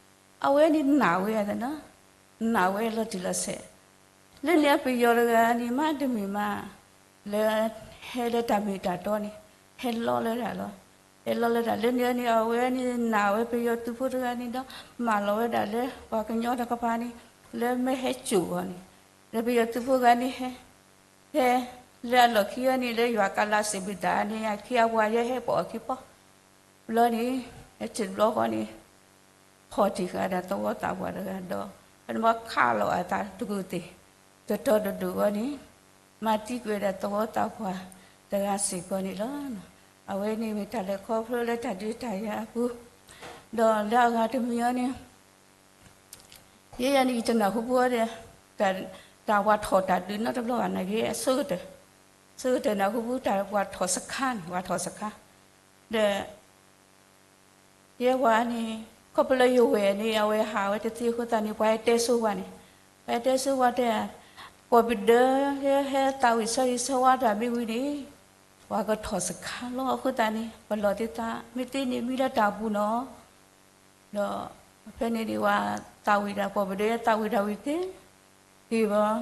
အဝဲန့ၣ်နာ်ဝဲသနီၤ, နာ်ဝဲလီၤတံၢ်လီၤဆဲး လၢန့ၣ်အပယီၤတဂၤန့ၣ် မ့တမ့ၢ်မး လၢ ဟဲလၢတၢ်မ့ၢ်တၢ်တီန့ၣ် ဟဲလီလၢတၢ်လီၤ. ဟဲလီလၢတၢ်လၢန့ၣ်န့ၣ် အဝဲန့ၣ်နာ်ဝဲပယီၤသုးဖိတဂၤန့ၣ်ဒီး မၢလီၤဝဲဒၣ်လၢပှၤကညီတကပၤန့ၣ် လၢမ့ၢ်ဟဲစိာ်အီၤန့ၣ်, လၢပယီၤသုးဖိဂၤန့ၣ်ဟဲ, ဟဲ, လၢအလီၢ်ခံအံၤန့ၣ် လၢယွၤကလးစံးဘျုးတၢ်န့ၣ် အခ့အပှၤယဲဟဲပိာ်အခံပီၢ် ဘျီန့ၣ် ဟဲထံၣ်တဘျီဃီန့ၣ် ဖီၣ်တံၢ်ဃာ်ဒၣ်သဝီသးပှၢ်တဂၤဒီး ဖဲန့ၣ်ဘၣ်ခးလီၤအသးတကူၢ်သ့ၣ် တတီၤတဒူၣ်အဂီၢ်န့ၣ် မၤသံကွံာ်ဝဲဒၣ်သဝီသးပှၢ်တဂၤစ့ၢ်ကီးန့ၣ်လီၤ. အဝဲန့ၣ်မ့ၢ်တၢ်လဲၤခီဖျိလၢတၢ်ဒုးတၢ်ယၤအပူၤ, ဒီးလၢအဂၤတမံၤအံၤန့ၣ် ယဲယၤန့ၣ် ယတနၢ်ဟူဘၣ်ဒီး တၢ်, တၢ်ဝၤထီၣ်တၢ်ဒုးနီတဘျီဘၣ်နာ်က့ အဆိကတၢၢ်, ဆိကတၢၢ်နၢ်ဟူဘၣ်တၢ်ဝၤထီၣ်စခါန့ၣ် ဝၤထီၣ်စခါ, ဒီး ယဲဝၤန့ၣ် ခီဖျိလၢယဝဲၢ်န့ၣ် အဝဲဟးဝဲတသ့အဃိသတးန့ၣ် ပှၤဟဲတဲဆိပှၤန့ၣ်, ပှၤဟဲတဲဆိပှၤတဲ, ကိးပဒၢ ဟဲသးဝံၣ်ဆၢဂ့ၤဆၢဝါတၢ်မ့ၢ်ဝံၤန့ၣ် ပှၤကထီၣ်စခါလီၤအဃိသတးန့ၣ် ပလီၢ်သုသး မ့ၢ်သ့န့ၣ်မံလၢတၢ်ပူၤနီၤ ဒီးဖဲန့ၣ်န့ၣ် ပှၤသးဝံၣ်တၢ် ပှၤပဒၢယဲသးဝံၣ်တၢ်ဝံၣ်သ့, က့ၤဘၣ်,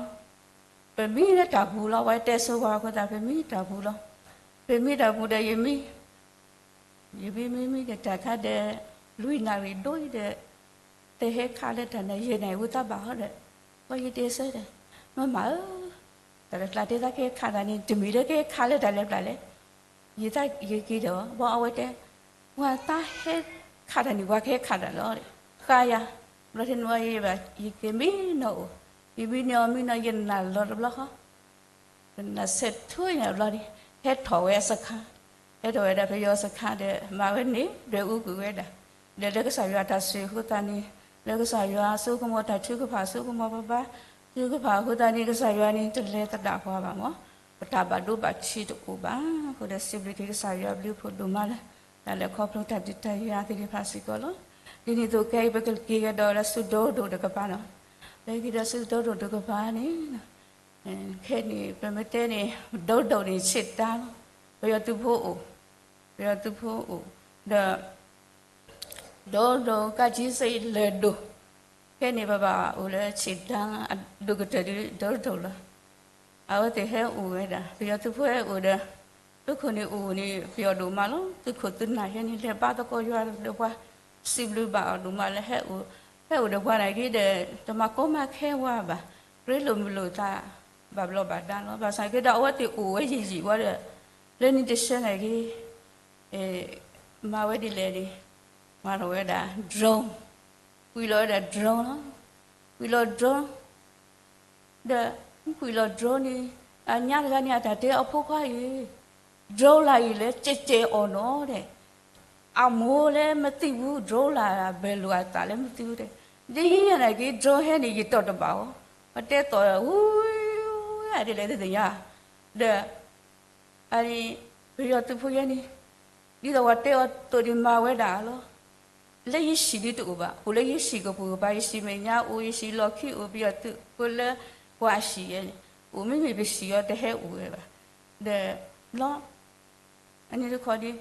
ပမံလၢတၢ်ပူၤလီၤ ပှၤတဲဆိပှၤအဃိသတး ပမံတၢ်ပူၤလီၤ, ပမံတၢ်ပူၤဒီးယမံ, ယမံမံမံဒီးတၢ်ခါဒီး လွံၢ်နၣ်ရံၣ်ဒိၣ်အံၤဒီး တဟဲခးလၢတၢ်န့ၣ် ယဲၢ်နၣ်ရံၣ်ဝံသးဘၣ်ဟီဒီး ပှၤယတဲဆၢဒီး မ့ၢ်မးဧၢ, တၢ်တကျါတဲသးကဟဲခးတၢ်န့ၣ် တမံၤလၢကဟဲခးလၢတၢ်လဲၤပျၢ်လဲၣ် ယသးယက့ၤဒီး ဘၣ်အဝဲတဲ, ပှၤသးဟဲခးတၢ်န့ၣ် ပှၤကဟဲခးတၢ်လီၤ, ဃါယၤ, ဘျီထံၣ်န့ၣ်ဝဲယဘၣ် ယက့ၤမံနီၤအိၣ်, ယမံန့ၢ်အီၤမံနီၤ ယနၢ်လီၤတဘျီဃီ, နၢ်ဆဲးထူညါဘျီန့ၣ် ဟဲထီၣ်ဝဲအစခါ, ဟဲထီၣ်ဝဲဒၣ်ပယီၤစခါဒီး မၤဝဲန့ၣ် ဒွဲၣ်အူကွံာ်ဝဲဒၣ်, ဒီးလၢကစၢ်ယွၤတၢ်ဆိၣ်ဂ့ၤအဃိသတးန့ၣ် လၢကစၢ်ယွၤအစိကမီၤတၢ်ထုကဖၣ် စိကမီၤပဘါ ထုကဖၣ်အဃိသတးန့ၣ် ကစၢ်ယွၤန့ၣ် တလဲၤသဒၣ်ပှၤဘၣ်မး, ပတၢ်ဘၣ်ဒိဘၣ်ထံးတအိၣ်ဘၣ်, အဃိဒီးစံးဘျုးက့ၤကစၢ်ယွၤဘျုးဖှိၣ်ဒိၣ်မးလၢ တၢ်လဲၤခီဖျိတၢ်ဒုးတၢ်ယၤသ့ၣ်တဖၣ်စ့ၢ်ကီးလီၤ. ဒ်န့ၣ်အသိးခဲအံၤ ပကက့ၤကဒီးလၢဆူဒိဒိၣ်တကပၤနီၤ, ပက့ၤဒီးဆူဒိဒိၣ်တကပၤန့ၣ် ခဲအံၤန့ၣ် ပမ့ၢ်တဲန့ၣ် ဒိဒိၣ်န့ၣ် ဆ့ၣ်တၢ်လီၤ, ပယီၤသုးဖိအိၣ်, ပယီၤသုးဖိအိၣ်, ဒီး ဒိဒိၣ်ကးကံစ့လၢၢ်ဒိၣ်, ခဲအံၤန့ၣ် ပဘၣ်အိၣ်လၢဆ့ၣ်တၢ်အဒိၣ်ကတၢၢ်ဒ်ဒိဒိၣ်လီၤ. အဝဲသ့ၣ်ဟဲအိၣ်ဝဲဒၣ် ပယီၤသုးဖိဟဲအိၣ်ဒီး သုးခိၣ်န့ၣ်အိၣ်န့ၣ် ပယီၤဒိၣ်မးလီၤ. သုးခိၣ်သုးနၢ်ဟဲန့ၣ် လဲၤဘါသကိးယွၤဒီးပှၤ, စံးဘျုးဘၣ်အီၤဒိၣ်မးလၢဟဲအိၣ်, ဟဲအိၣ်ဒီးပှၤနာ်က့ဒီး တမၤကီမၤခဲဝဲဘၣ်, ရ့လိာ်မုာ်လိာ်သး ဘၣ်ဘျီးဘၣ်ဒါလီၤ. ဘၣ်ဆၣ်က့ဒီး အဝဲသ့ၣ်အိၣ်ဝဲယံာ်ယံာ်ဝဲဒီး လၢန့ၣ်တဆၢနာ်က့ မၤဝဲဒ်လဲၣ်န့ၣ် မၤထီၣ်ဝဲဒၣ် drone, ကွံာ်လီၤဝဲဒၣ် drone လီၤ. ကွံာ်လီၤ drone ဒီး ကွံာ်လီၤ drone န့ၣ် အညါတဂၤန့ၣ် အတၢ်တဲအဖိခွါအံၤ drone လၢအံၤလၢကဲကဲအီၤနီၤဒီး အမိၢ်လၢမသိဘူး drone လၢအဘၢၣ်လိာ်အသးလၢမသိဘူးဒီး ဒ်ယဲနာ်က့ drone ဟဲန့ၣ် ယတီၢ်တဘၣ်အီၤ ပတဲသိး ဝူ ဒ်လဲၣ်တသ့ၣ်ညါ ဒီး အန့ၣ် ပယီၤသုးဖိယဲန့ၣ် ဒ်သိးပှၤတဲအီၤသိးန့ၣ် မၤဝဲဒၣ်လီၤ. လၢယဟံၣ်ဒ်တအိၣ်ဘၣ်, အိၣ်လၢယဟံၣ်ကပူၤကပၤ, ယဟံၣ်မဲာ်ညါအိၣ်, ယဟံၣ်လီၢ်ခံအိၣ်, ပယီၤသုးဖိလၢပှၤဟံၣ်ယဲန့ၣ် အိၣ်မ့မ့ၢ်ပဟံၣ်အီၤတဟဲအိၣ်ဝဲဘၣ်. ဒီး ဘျီ အန့ၣ်တခီန့ၣ်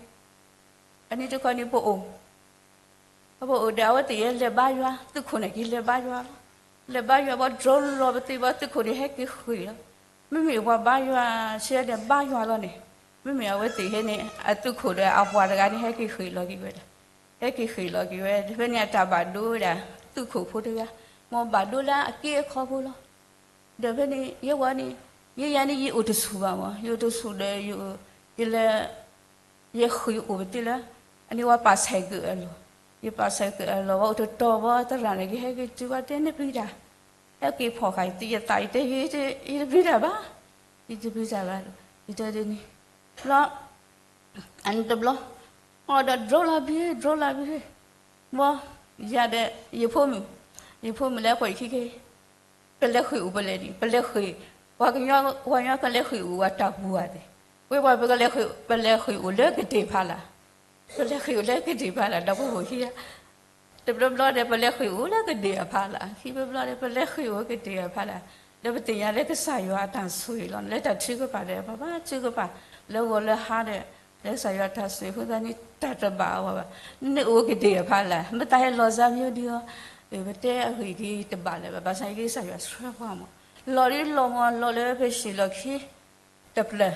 အန့ၣ်တခီန့ၣ် ပအိၣ် ပအိၣ်ဒီးအဝဲသ့ၣ်ယဲလဲၤဘါယွၤ, သုးခိၣ်န့ၣ်က့ၤလဲၤဘါယွၤလီၤ. လဲၤဘါယွၤဘၣ် drone လီၤပသ့ၣ်ဘၣ် သုးခိၣ်န့ၣ်ဟဲက့ၤဃ့ၢ်လီၤ. မ့မ့ၢ်ပှၤဘါယွၤဆဲဒီးဘါယွၤလီၤန့ၣ်, မ့မ့ၢ်အဝဲသ့ၣ်ဟဲန့ၣ် အသုးခိၣ်ဒီးအပှၤတဂၤန့ၣ် ဟဲက့ၤဃ့ၢ်လီၤက့ၤဝဲဒၣ်, ဟဲက့ၤဃ့ၢ်လီၤက့ၤဝဲ, ဖဲန့ၣ်အတၢ်ဘၣ်ဒိဝဲဒၣ် သုးခိၣ်ဖိတဂၤ, မ်ဘၣ်ဒိလၢအက့အခီဖိလီၤ. ဒီးဖဲန့ၣ် ယဲဝဲန့ၣ် ယဲယၤန့ၣ် ယအိၣ်တဆူၣ်ဘၣ်မး, ယအိၣ်တဆူၣ်ဒီး ယလဲၤ ယဃ့ၢ်အိၣ်ပသ့လၢ အန့ၣ်ဝဲပာ်ဆဲးက့ၤအလီၢ်, ယပာ်ဆဲးက့ၤအလီၢ် ဝဲအိၣ်တတီၤဘၣ် သရၣ်န့ၣ်က့ၤ ဟဲက့ၤတုၤဝဲတဲ နပျံၤတၢ်, ဟဲက့ၤဖီၣ်ဃာ်ယသး ယသးယတဲ ယတပျံၤတၢ်ဘၣ်, ယတပျံၤတၢ်ဘၣ်, ယတဲဒ်န့ၣ်, ဘျီ အန့ၣ်တဘျီ, အီၤဒီး drone လီၤဘံ drone လီၤဘံ, ဘီ ယၤဒီး ယဖိမုၣ်, ယဖိမုၣ်လၢပှၤအံၤခံက့ၤ ပလဲၤဃ့ၢ်အိၣ်ဖဲလဲၣ်န့ၣ် ပလဲၤဃ့ၢ်, ပှၤကညီ, ပှၤကညီကလဲၤဃ့ၢ်အိၣ်ဝဲတၢ်ပူၤဧါသ့ၣ်, ဝဲပှၤပကလဲၤဃ့ၢ်, ပလဲၤဃ့ၢ်အိၣ်လၢကဒ့ၣ်ဖးလာ်, ပလဲၤဃ့ၢ်အိၣ်လၢကဒ့ၣ်ဖးလာ် ဒီပုၢ်ဝဲၢ်ခံဂၤ တဘျီဘျီဒီး ပလဲၤဃ့ၢ်အိၣ်လၢကဒ့ၣ်အဖးလာ်, ခံဘျီဘျီဒီး ပလဲၤဃ့ၢ်အိၣ်ကဒ့ၣ်အဖးလာ်, ဒီးပသ့ၣ်ညါလၢကစၢ်ယွၤအတၢ်ဆိၣ်ဂ့ၤလီၤ. လၢတၢ်ထုကဖၣ်ဒီး ပဘၣ်ထုကဖၣ် လၢဂီၤလၢဟါဒီး လၢကစၢ်ယွၤတၢ်ဆိၣ်ဂ့ၤအဃိသတးန့ၣ် တၢ်တဘၣ်အီၤဘၣ်ဘၣ်, နအိၣ်ကဒ့ၣ်အဖးလာ်, မ့ၢ်တၢ်ဟဲလီၤစါမ့ၢ်ဒ်အီၤ, ပတဲအဂ့ၢ်က့ၤတဘၣ်လၢၤဘၣ်, ဘၣ်ဆၣ်က့ၤကစၢ်ယွၤဆှၢပှၤမး, လီၤဒ်လီၤမး လီၤလၢပဟံၣ်လီၢ်ခံ တဖျၢၣ် ယံၤ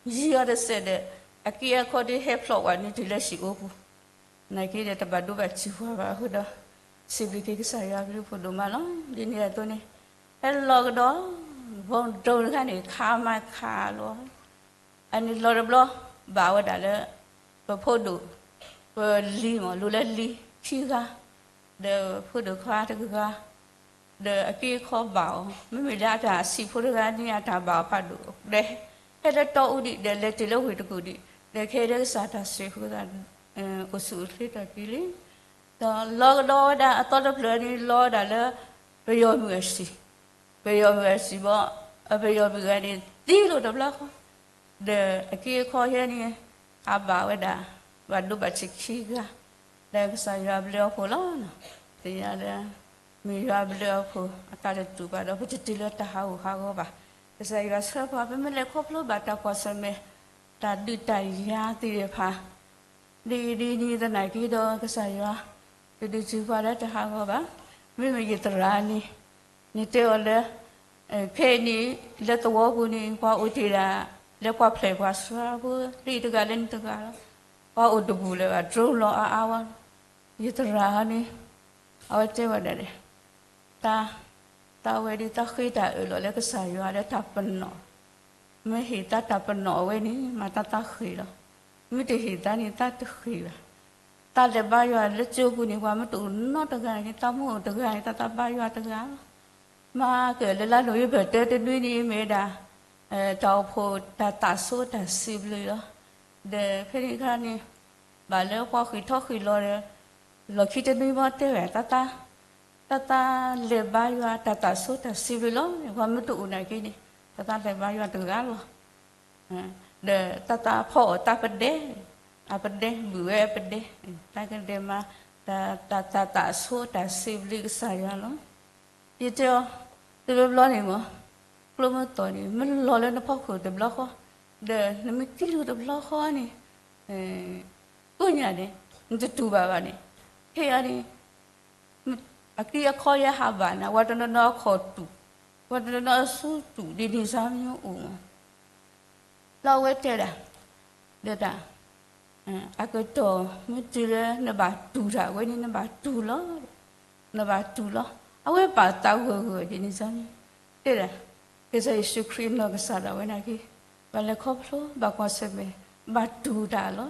အီၤတစဲးဒီး အက့အခီဒ်ဟဲဖျိးဝဲန့ၣ်တုၤလၢဟံၣ်အိပူၤ, နာ်က့ဒီး တဘၣ်ဒိဘၣ်ထံးပှၤဘၣ်အဃိဒီး စံးဘျုးက့ၤကစၢ်ယွၤအဘျုးအဖှိၣ်ဒိၣ်မးလီၤ. ဒ်န့ၣ်အသိးန့ၣ် ဟဲလီၤကဒီး ဘီဒိတဂၤန့ၣ် ခးမးခးလီၤ, အန့ၣ်လီၤတဘျီ ဘၣ်ဝဲဒၣ်လၢ ပဖိဒိၣ် ပလံၤမး လူၤလၢလံၤခံဂၤ ဒီးဖိဒိၣ်ခွါတဂၤ ဒီးအက့အခီဘၣ်အီၤ, မ့မ့ၢ်လၢအတၢ်စံးဖိတဂၤန့ၣ် အတၢ်ဘၣ်အီၤဖးဒိၣ်ဒီး ဟဲလၢတီအူဒံးဒီး လဲၤတုၤလၢဝ့ၢ်တကူၣ်ဒံး ဒီးခဲအံၤလၢကစၢ်တၢ်ဆိၣ်ဂ့ၤအဃိသတး အိၣ်ဆူၣ်အိၣ်ချ့ထီၣ်က့ၤလံ. ဒီးလီၤကဒီးဝဲဒၣ်အသီတဖျၢၣ်န့ၣ် လီၤဝဲဒၣ်လၢ ပယီၤမုၣ်အစံာ်, ပယီၤမုၣ်အစံာ်ဘၣ်, ပယီၤမုၣ်ဂၤန့ၣ် သံလိာ်တဘျီဃီ ဒီးအက့အခီယဲန့ၣ် အဘၣ်ဝဲဒၣ် ဘၣ်ဒိဘၣ်ထံးခံဂၤ, လၢကစၢ်ယွၤအဘျုးအဖှိၣ်လီၤ. သ့ၣ်ညါလၢ မ့ၢ်ယွၤအဘျုးအဖှိၣ် အတၢ်တတူာ်ဘၣ်ဒီး ပတတုၤလၢတၢ်ဟးဂူာ်ဟးဂီၤဘၣ်. ကစၢ်ယွၤဆှၢပှၤ ပမ့ၢ်လဲၤခီဖျိဘၣ်တၢ်ကွၢ်ဆၢၣ်မဲာ် တၢ်ဒုးတၢ်ယၤသ့ၣ်တဖၣ် ဒ်အံၤဒ်နုၤသနာ်က့ဒီး ကစၢ်ယွၤ တဒုးတုၤပှၤလၢတဟးဂီၤဘၣ်. မ့မ့ၢ်ယသရၣ်န့ၣ် နတဲအီၤလၢ ခဲအံၤန့ၣ် လၢသဝီပူၤန့ၣ် ပှၤအိၣ်တ့ၢ်ဒၣ် လၢပှၤဖျဲးပှၤဆှါဖိ လၢယတဂၤလၢနတဂၤလီၤ. ပှၤအိၣ်တပူၤလၢၤဘၣ် drone လီၤအါအါဝဲ. ယသရၣ်န့ၣ် အဝဲတဲဝဲဒၣ်န့ၣ် တၢ် တၢ်ဝဲဒ်တၢ်ဃ့တၢ်အၢၣ်လီၤလၢကစၢ်ယွၤလၢတၢ်ပနီၣ်, မ့ၢ်ဟ့ၣ်တၢ်တၢ်ပနီၣ်အဝဲန့ၣ် မၤတၢ်တၢ်ဃ့ၢ်လီၤ. မ့ၢ်တဟ့ၣ်တၢ်န့ၣ် တၢ်တဃ့ၢ်ဘၣ်. တၢ်လဲၤဘါယွၤလၢကၠိပူၤန့ၣ် ပှၤမ့ၢ်တအိၣ်နီတဂၤန့ၣ် တၢ်မ့ၢ်အိၣ်တဂၤန့ၣ် တၢ်တၢ်ဘါယွၤတဂၤလီၤ. မၤကၢၢ်လၢလါနိၣ်ဝ့ဘၢၣ်တၢတနွံန့ၣ် မ့ၢ်ဝဲဒၣ် တၢ်အိၣ်ဖှိၣ်တၢ်သးစိတၢ်စံးဘျုးလီၤ. ဒီးဖဲန့ၣ်အခါန့ၣ် ဘၣ်လၢပှၤဃ့ၢ်ထီၣ်ဃ့ၢ်လီၤဒီး လီၢ်ခံတနွံဘၣ်တဲဝဲ တၢ် တၢ် တၢ်လဲၤဘါယွၤတၢ်သးစိတၢ်စံးဘျုးလီၤ. ပှၤမ့ၢ်တအိၣ်နာ်က့န့ၣ် တၢ်တၢ်လဲၤဘါယွၤတဂၤလီၤ. ဒီးတၢ်တၢ်ဖီအီၣ်တၢ်ပဒဲ, အပဒဲ ဘုၣ်ဝဲအပဒဲ, တၢ်ကဒဲးမး တၢ် တၢ် တၢ်သးစိတၢ်စံးဘျုးကစၢ်ယွၤလီၤ. ယတဲအီၤ တဘျီဘျီန့ၣ်မ့ၢ် ကျိမ့ၢ်တီၢ်န့ၣ် မ့ၢ်လီၤလၢနဖီခိၣ်တဘျီဃီ ဒီးနမ့ၢ်သံလိာ်တဘျီဃီန့ၣ် ကိးညါန့ၣ် နတတူၢ်ဘၣ်ဘၣ်န့ၣ် ခဲအံၤန့ၣ် အက့အခီယဲဟးဘၣ်နၤ ပှၤတနီၤနီၤအခီၣ်တူာ် ပှၤတနီၤနီၤအစုတူာ် ဒ်န့ၣ်စါမ့ၢ်အိၣ်မး လၢအဝဲတဲဒၣ် ဒီးတၢ် အကတီၢ်မ့ၢ်တုၤလၢနဘၣ်တူၢ်တၢ်ဝဲန့ၣ် နဘၣ်တူၢ်လီၤ နဘၣ်တူၢ်လီၤ အဝဲပာ်သးဂၢၢ်ဂၢၢ်ဒ်န့ၣ်စါန့ၣ် တဲဒၣ် ကစၢ်ယ့ၣ်ၡူးခရံာ်နီၢ်ကစၢ်ဒၣ်ဝဲနာ်က့ ဘၣ်လဲၤခီဖျိ ဘၣ်ကွၢ်ဆၢၣ်မဲာ် ဘၣ်တူၢ်တၢ်လီၤ.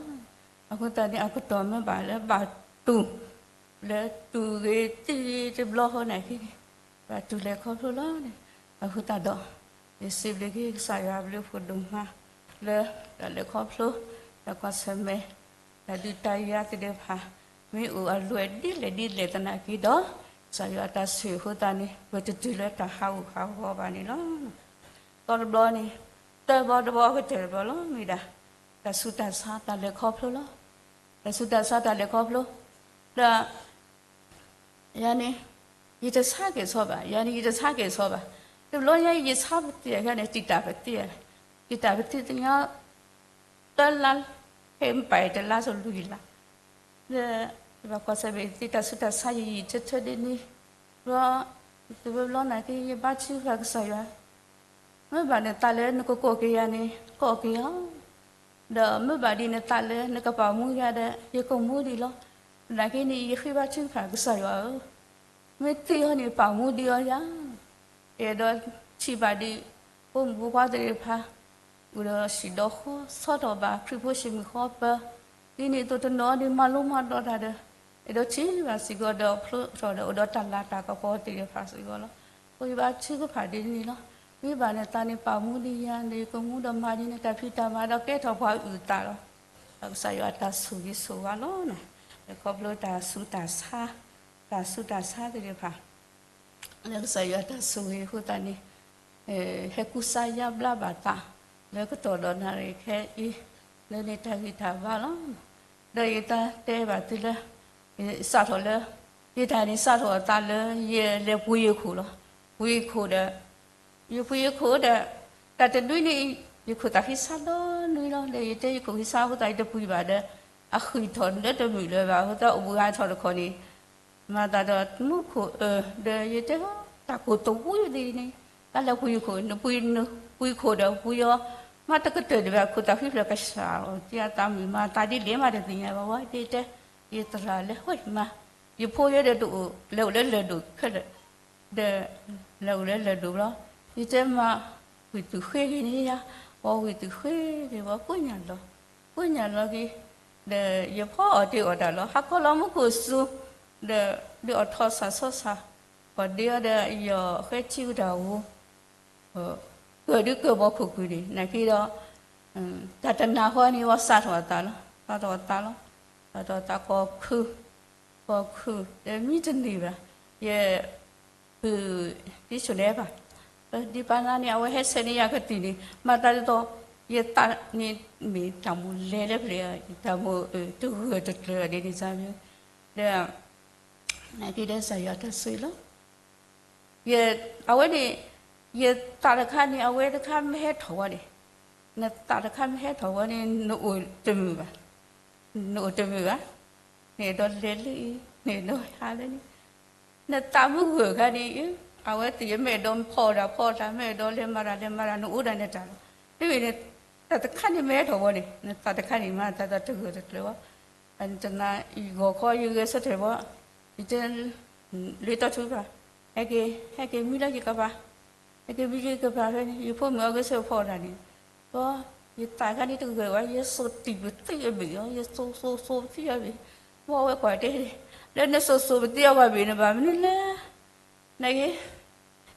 အဃိသတးန့ၣ် အကတီၢ်မ့ၢ်ဘၣ်လၢဘၣ်တူၢ် လၢတူၢ်ဂ့ၤသံဂ့ၤတဘျီဃီနာ်က့န့ၣ် ဘၣ်တူၢ်လဲၤခီဖျိလီၤန့ၣ် အဃိသတးဒီး ယစံးဘျုးက့ၤကစၢ်ယွၤအဘျုးအဖှိၣ်ဒိၣ်မး လၢတၢ်လဲၤခီဖျိ တၢ်ကွၢ်ဆၢၣ်မဲာ် တၢ်ဒုးတၢ်ယၤသ့ၣ်တဖၣ် မ့ၢ်အိၣ်အလွဲၢ်ဒ်လဲၣ်ဒ်လဲၣ်သနာ်က့ဒီး ကစၢ်ယွၤအတၢ်ဆိၣ်ဂ့ၤအဃိသတးန့ၣ် ပတတုၤလၢတၢ်ဟးဂူာ်ဟးဂီၤဘၣ်န့ၣ်လီၤ. သီတဘျီန့ၣ် သၢဘီတဘီကတၢၢ်တဘီလီၤ မ့ၢ်ဒၣ် တၢ်ဆူးတၢ်ဆါတၢ်လဲၤခီဖျိလီၤ. တၢ်ဆူးတၢ်ဆါတၢ်လဲၤခီဖျိ ဒီး ယၤန့ၣ် ယတဆါက့ၤဆီဘၣ် ယၤန့ၣ် ယတဆါက့ၤဆီဘၣ်. တဘျီညါအံၤ ယဆါပသံၣ်အခါန့ၣ် တံာ်တာ်ပသံၣ်, တံာ်တာ်ပသံၣ်သ့ၣ်ညါ သၢလါ ဟဲမပာ်တလါစီၤလွံၢ်လါ ဒီးယဘၣ်ကွၢ်ဆၢၣ်မဲာ်သ့ၣ် တၢ်ဆူးတၢ်ဆါယံာ်ယံာ်ထၢထၢဒ်န့ၣ်, ဒီးတဘျီဘျီနာ်က့ ယဘါထုကဖၣ်ကစၢ်ယွၤ, မ့ၢ်ဘၣ်နသးလၢနကကိးက့ၤယၤန့ၣ် ကိးက့ၤအီၤ, ဒီးမ့ၢ်ဘၣ်ဒ်နသးလၢနကပာ်မူယၤဒီး ယကမူဒံးလီၤ. သနာ်က့န့ၣ် ယဃ့ဘါထုကဖၣ်ကစၢ်ယွၤဧၢ, မ့ၢ်သ့အီၤန့ၣ် ပာ်မူဒံးအီၤယၤ ယအဲၣ်ဒိးထံၣ်ဘၣ်ဒံး ဖိမုၣ်ဖိခွါသ့ၣ်တဖၣ် အိၣ်ဒီးဟံၣ်ဒီးဃီ ဆီထီၣ်ဘၣ်ခရံာ်ဖိဟံၣ်မုၢ်ဃီပၢၤ, ဒ်န့ၣ်အသိးတနီၤန့ၣ် မၤလိမၤဒိးတၢ်ဒီး အဲၣ်ဒိးထံၣ်ဘၣ်စ့ၢ်ကီးဒီးဖျိထီၣ်ဒီးအိၣ်ဒီးတၢ်လၤတၢ်ကပီၤသ့ၣ်တဖၣ်စ့ၢ်ကီးလီၤ. အဃိယဘါထုကဖၣ်ဒ်န့ၣ်လီၤ. မ့ၢ်ဘၣ်နသးန့ၣ် ပာ်မူဒံးယၤန့ၣ် ယကမူဒီးမၤဒ်န့ၣ်တၢ်ဖံးတၢ်မၤဒီးကဲထီၣ်ပှၤအုၣ်သးလီၤ. ဒီးကစၢ်ယွၤအတၢ်ဆိၣ်ဂ့ၤဆိၣ်ဝါလီၤ. ဒီးခီဖျိတၢ်ဆူးတၢ်ဆါ, တၢ်ဆူးတၢ်ဆါသ့ၣ်တဖၣ် လၢကစၢ်ယွၤတၢ်ဆိၣ်ဂ့ၤအဃိသတးန့ၣ်, ဟဲကူစါယါဘျါဘၣ်သး လၢကတီၢ်ဒီးနၣ်ရံၣ်ခဲအံၤ လၢန့ၣ်တၢ်ဂံၢ်တၢ်ဘါလီၤ. ဒီးယတၢ်တဲဘၣ်သုလၢ စးထီၣ်လၢ ယတၢ်န့ၣ်စးထီၣ်အသးလၢ ယလဲၤပှ့ၤယခိၣ်လီၤ. ပှ့ၤယခိၣ်ဒီး ယပှ့ၤယခိၣ်ဒီး တၢ်တနွံန့ၣ် ယခိၣ်သးဟံးဆါလီၤနွံလီၤ. ဒီးယတဲယခိၣ်ဟံးဆါအဃိသတး ယတပှ့ၤဘၣ်ဒီး အဃံၣ်ထီၣ်လၢတမုာ်လၢၤဘၣ်အဃိသတး အိၣ်ဘှံးဂၤထီၣ်တခီန့ၣ် မၤသးဒီးမူခိၣ်အၢ ဒီးယတဲ တၢ်ကိၢ်တဝံၤဒ်န့ၣ် တၢ်လဲၤပှ့ၤယခိၣ် နပှ့ၤ ပှ့ၤခိၣ်ဒီးပှ့ၤအီၤ မ့ၢ်တကတၢၢ်ဒံးဘၣ် ခိၣ်သးဟံးဖျၢၣ်ကစၢ်လီၤ တၢ်သးမုာ်မၤသးဒ်လဲၣ်မးတသ့ၣ်ညါဘၣ်ဝဲ ဒ်တဲ ယသရၣ်လဲၤဟီမး ယဖိယဲဒီးတအိၣ် လဲၤအိၣ်လၢလၢၢ်ဒိၣ်ခဲလၢာ် ဒီး လဲၤအိၣ်လၢလၢၢ်ဒိၣ်ဘျီ ယတဲမၤ ဝံၢ်သူၣ်ဃ့ဂ့ၤန့ၣ်ယါ ဝံၢ်သူၣ်ဃ့ဂ့ၤဝဲကိးညၣ်လီၤ ကိးညၣ်လီၤက့ၤ ဒီးယဖီအီၣ်တ့ၢ်အီၣ်တၢ်လီၤ ဟးခီလီၤမူခိၣ်စူၤ ဒီးဒုးအီၣ်ထီၣ်ဆၣ်ဆီဆၣ် ပှၤဒ့အီၤဒီးယီၢ်ဃဲထံဝတၢ်ဧိၤ ကၢၢ်ဒုးကၢၢ်ဘီခိၣ်ကွံာ်န့ၣ် နာ်က့ဒီး တၢ်တနၢ်ဃီန့ၣ် ဝဲစးထီၣ်အသးလီၤ စးထီၣ်အသးလီၤ စးထီၣ်အသးကီၢ်ခုၣ် ကီၢ်ခုၣ် ဒီးမံတန့ၢ်ဘၣ် ယ ပုၢ် ဒ်ဆိၣ်နဲဘၣ် ဒ်ပၢ်နါန့ၣ် အဝဲဟဲဆဲးန့ၢ်ယၤကတံၢ်န့ၣ် မၤသးဒ်သိး ယသးန့ၣ်မ့ၢ်တၢ်မိၣ်လဲၤလၢပျၢၤ တၢ်မိၣ်တဂၢၢ်တကျၢၤဒ်န့ၣ်စၢ်မ့ၢ် ဒီး နာ်က့ဒီးကစၢ်ယွၤတၢ်ဆိၣ်ဂ့ၤလီၤ ယ အဝဲန့ၣ် ယသးတခါန့ၣ် အဝဲတခါမ့ၢ်ဟဲထီၣ်ဝဲန့ၣ် နသးတခါမ့ၢ်ဟဲထီၣ်ဝဲန့ၣ် နအိၣ်တမုာ်ဘၣ် နအိၣ်တမုာ်ဘၣ် နအဲၣ်ဒိးလဲၤလၢအံၤ နအဲၣ်ဒိးဟးလၢန့ၣ် နသးမုၢ်ဂၢၢ်ခါန့ၣ် အဝဲသ့ၣ်မ့ၢ်အဲၣ်ဒိးဖီအီၣ်တၢ်ဖီအီၣ်တၢ် မ့ၢ်အဲၣ်ဒိးလဲၤမၤတၢ်လဲၤမၤတၢ် နအိၣ်ဒၣ်နတၢ်လီၤ မ့မ့ၢ်န့ၣ် တၢ်တခါန့ၣ်မ့ၢ်ဟဲထီၣ်ဝဲန့ၣ် နသးတခါန့ၣ်မၤသးတဂၢၢ်တကျၢၤဝဲ တနၤအံၤဂီၤခီယဂဲၤဆၢထၢၣ်ဘီ ယတဲ လ့တီထူပၢ် ဟဲက့ၤ ဟဲက့ၤမံလၢယကပၤ ဟဲက့ၤမံလၢယကပၤဖဲန့ၣ် ယဖိမုၣ်အီၤဂဲၤဆၢထၢၣ်ဖီအီၣ်တၢ်န့ၣ် ဘီ ယသးခါန့ၣ်တဂၢၢ်ဝဲ ယစိာ်တံၢ်ပသံအဘ့ၣ်လီၤ ယစိာ်စိာ်စိာ်ပသံအဘ့ၣ် ဘီဝဲကွၢ်တဲ လၢနစိာ်စိာ်ပသံအီၤဘ့ၣ်န့ၣ်ဘၣ်မနုၤလဲၣ် နက့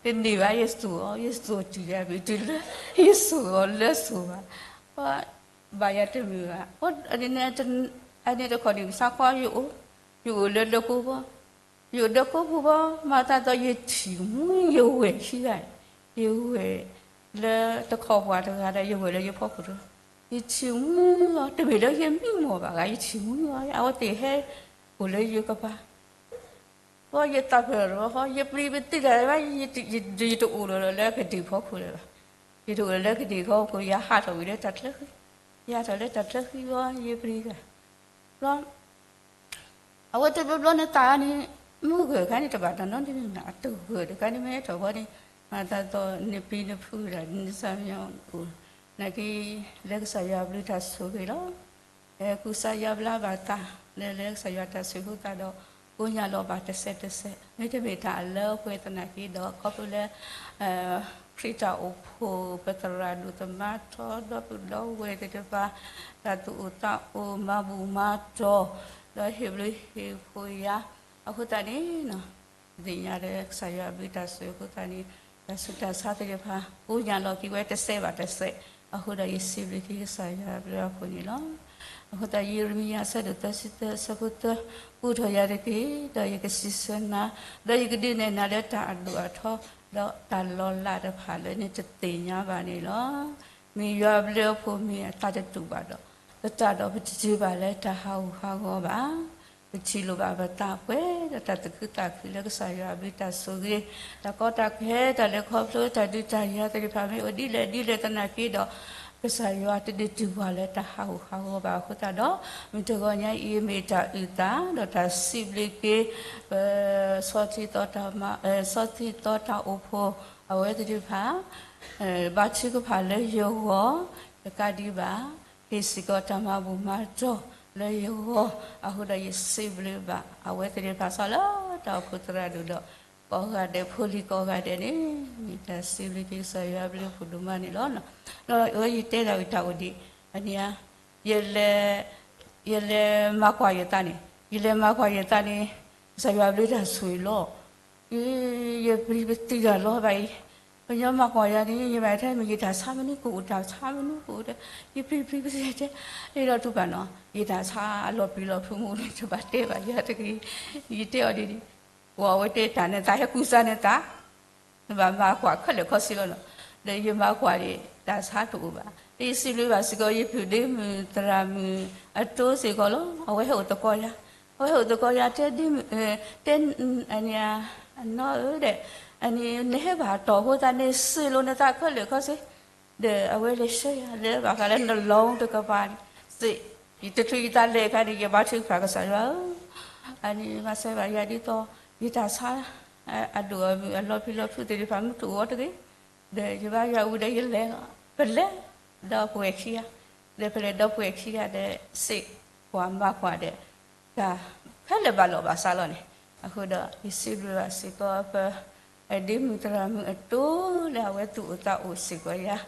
တန့ၢ်ဘၣ် ယစိာ်အီၤ ယစိာ်တံၢ်ယၤဘ့ၣ်တုၤလၢ ယစိာ်အီၤလၢစိာ်ဘၣ် ဘၣ်ယၤတမုာ်ဘၣ် အန့ၣ်တခီန့ၣ် ပစးခီယအိၣ် ယအိၣ်လၢဒၢကိဘီ ယအိၣ်ဒၢကိပူၤဘီ မၤသးဒီးယထံၣ်မှံယဝဲၢ်ခံဂၤ ယဝဲၢ်လၢတခီပှၤတဂၤဒီး ယဝဲၢ်လၢယဖီခိၣ်တဂၤ ယထံၣ်မှံအီၤ တမ့ၢ်လၢယမံမီၢ်ဘၣ်ဂၤ ယထံၣ်မှံအီၤ အဝဲသ့ၣ်ဟဲအိၣ်လၢယကပၤ ဘီယသးပၢၢ်လီၤ ယပျံၤပသံတၢ်ဘၣ် ယတအိၣ်လီၤလၢကဒံၣ်ဖီခိၣ်လၢၤဘၣ် ယတအိၣ်လၢကဒံၣ်ဖီခိၣ် ယဟးထီၣ်ဝံၤလၢတၢ်ချၢဃံ ယဟးထီၣ်လၢတၢ်ချၢဃံဘီ ယပျံၤတၢ် ဘီ အဝဲတဘျီဘျီနသးန့ၣ် မုၢ်ဂၢၢ်ခါန့ၣ် တဘၣ်တၢ်နီတမံၤမး အတဂၢၢ်တခါန့ၣ် မ့ၢ်ဟဲထီၣ်ဘီန့ၣ် မၤသးသိးနပံၤနဖုးတၢ် နစၢ်မညီအိၣ် နာ်က့ လၢကစၢ်ယွၤအဘျုးတၢ်ဆိၣ်ဂ့ၤလီၤ ကူစါယါဘျါဘၣ်သး လၢလၢကစၢ်ယွၤတၢ်ဆိၣ်ဂ့ၤအဃိသတးဒီး ကိညၢ်လီၤဘၣ်တစဲးတစဲး မ့တမ့ၢ်တၢ်အလၢအပှဲၤသနာ်က့ဒီး ခီဖျိလၢ ခရံာ်တၢ်အိၣ်ဖှိၣ် ပသရၣ်ဒိၣ်သမါထီ ဒီပုၢ်ဒီဝဲၢ်သ့ၣ်တဖၣ် တၢ်သူၣ်အိၣ်သးအိၣ် မၤဘူၣ်မၤတီၢ် ဒီးဟ့ၣ်ဘျုးဟ့ၣ်ဖှိၣ်ယၤ အဃိသတးန့ၣ် သ့ၣ်ညါလၢကစၢ်ယွၤအဘျုးတၢ်ဆိၣ်ဂ့ၤအဃိသတးန့ၣ် တၢ်ဆူးတၢ်ဆါသ့ၣ်တဖၣ် ကိညၢ်လီၤက့ၤဝဲတစဲးဘၣ်တစဲး အဃိဒီးယစံးဘျုးက့ၤကစၢ်ယွၤအဘျုးအဖှိၣ်န့ၣ်လီၤ. အဃိသတး ယံးရမံယၤ အဆၢဒိၣ်သၢဆံသၢ အဆၢဖိသၢ ဘူၣ်ထီၣ်ယၤတက့ၢ်, ဒီးယကစံးဆၢနၤ, ဒီးယကဒုးနဲၣ်နၤလၢတၢ်အဒိၣ်အထီ, ဒီးတၢ်လီၤလးတဖၣ်လၢနတသ့ၣ်ညါဘၣ်န့ၣ်လီၤ. မ့ၢ်ယွၤအဘျုးအဖှိၣ်မ့ၢ်အသးတတူာ်ဘၣ်ဒီး, ပတၢ်ဒီးပတတုၤဘၣ်လၢတၢ်ဟးဂူာ်ဟးဂီၤဘၣ်. ပထံၣ်လိာ်ဘၣ်ပသးပှဲၤဒီးတၢ်သူၣ်ခုသးခု လၢကစၢ်ယွၤအဘျုးတၢ်ဆိၣ်ဂ့ၤ, တၢ်ကီတၢ်ခဲ တၢ်လဲၤခီဖျိ တၢ်ဒုးတၢ်ယၤသ့ၣ်တဖၣ် မ့ၢ်အိၣ်ဒ်လဲၣ်ဒ်လဲၣ်သနာ်က့ဒီး, ကစၢ်ယွၤတဒုးတုၤပှၤလၢတၢ်ဟးဂူာ်ဟးဂီၤဘၣ်အဃိသတးဒီး, မုၢ်တဂီၤညါအံၤမ့ၢ်တၢ်အုၣ်သး ဒီးတၢ်စံးဘျုးက့ၤ ပ ဆီထံသီတၢ်မ ဆီထံသီတၢ်အိၣ်ဖှိၣ် အဝဲသ့ၣ်တဖၣ် ဘါထုကဖၣ်လၢယဂီၢ်, တကးဒံးဘၣ် ဟ့ၣ်စ့ၢ်ကီးတၢ်မၤဘူၣ်မၤတီၢ်လၢယဂီၢ်, အဃိဒီးယစံးဘျုးဘၣ် အဝဲသ့ၣ်တဖၣ် စီၤလၢတၢ်အိၣ်ဖှိၣ်သရၣ်ဒိၣ်ဒီး ကိးဂၤဒဲး ဖိလံၤကိးဂၤဒဲးန့ၣ် မ့ၢ်တၢ်စံးဘျုးက့ၤကစၢ်ယွၤအဘျုးအဖှိၣ်ဒိၣ်မးန့ၣ်လီၤ. ဒီးအဝဲယတဲဒၣ်ဝံၤတၢ်အိၣ်ဒံး အန့ၣ်ဧါ ယလဲၤ ယလဲၤမၤကွၢ်ယသးန့ၣ်, ယလဲၤမၤကွၢ်ယသးန့ၣ် ကစၢ်ယွၤအဘျုးတၢ်ဆိၣ်ဂ့ၤလီၤ. ယ ယပျံၤပသံတၢ်လီၤဘၣ်အံၤ, ပညီမၤကွၢ်ယၤန့ၣ် ယမၤထဲမ့ၢ်ယတၢ်ဆါမနုၤကအိၣ် တၢ်ဆါမနုၤကအိၣ်ဒီး ယပျံၤပျံၤပသံတဲ လၢလီၤတူၢ်ဘၣ်နီၤ ယတၢ်ဆါအလီၤပျံၤလီၤဖုးမူန့ၣ် တဘၣ်တဲဘၣ်ယၤတဂ့ၤ, ယတဲအီၤဒ်န့ၣ် ပှၤအဝဲတဲတၢ်န့ၣ်သး ဟဲကူစါန့ၣ်သး, နဘၣ်မၤကွၢ်ခဲလၢာ်ခဲဆ့လီၤနီၤ. ဒီးယမၤကွၢ်န့ၣ် တၢ်ဆါတအိၣ်ဘၣ်. ဒီးယစံးဘျုးဘၣ်စ့ၢ်ကီး ယပုၢ်ဒ့မုၣ်သရၣ်မုၣ်အတိစ့ၢ်ကီးလီၤ. အဝဲဟဲအိၣ်သကိးယၤ, အဝဲဟဲအိၣ်သကိးယၤ တဲဒ့မုၣ်, တဲ, အန့ၣ်, အနီၢ်ဧၢဒီး, အန့ၣ် နဟဲဘၣ်တီၢ်အဃိသတးန့ၣ် စံးလိာ်နသးခဲလၢာ်ခဲဆ့ ဒီးအဝဲလဲၤဆှၢယၤလၢဘၣ်ဃးလၢနလီၢ်တကပၤန့ၣ်, စံး, ယတချုးယသးလဲၤအခါန့ၣ် ယဘါထုကဖၣ်ကစၢ်ယွၤဧၢ, အန့ၣ်မၤစၢၤဘၣ်ယၤဒ်သိး ယတၢ်ဆါအဒိၣ်အမုၢ်အလီၤဖံးလီၤဖုးသ့ၣ်တဖၣ် မုၢ်တအိၣ်အီၤတဂ့ၤ, ဒီးယဘါယွၤဝံၤဒီးယလဲၤလီၤ. ပလဲၤ, ဒီးပှဲၤခံဂၤ, ဒီးပလဲၤဒီးပှဲၤခံဂၤဒီး စံးကွၢ်မၤကွၢ်ဒီး တၢ်ခဲလၢာ်ဘၣ်လီၢ်ဘၣ်စးလီၤန့ၣ်, အဃိဒီး ယစံးဘျုးဘၣ်စ့ၢ်ကီးပ ဒ့မုၣ်သရၣ်မုၣ်အတိ လၢအဝဲသူၣ်အိၣ်သးအိၣ်စ့ၢ်ကီးယၤ,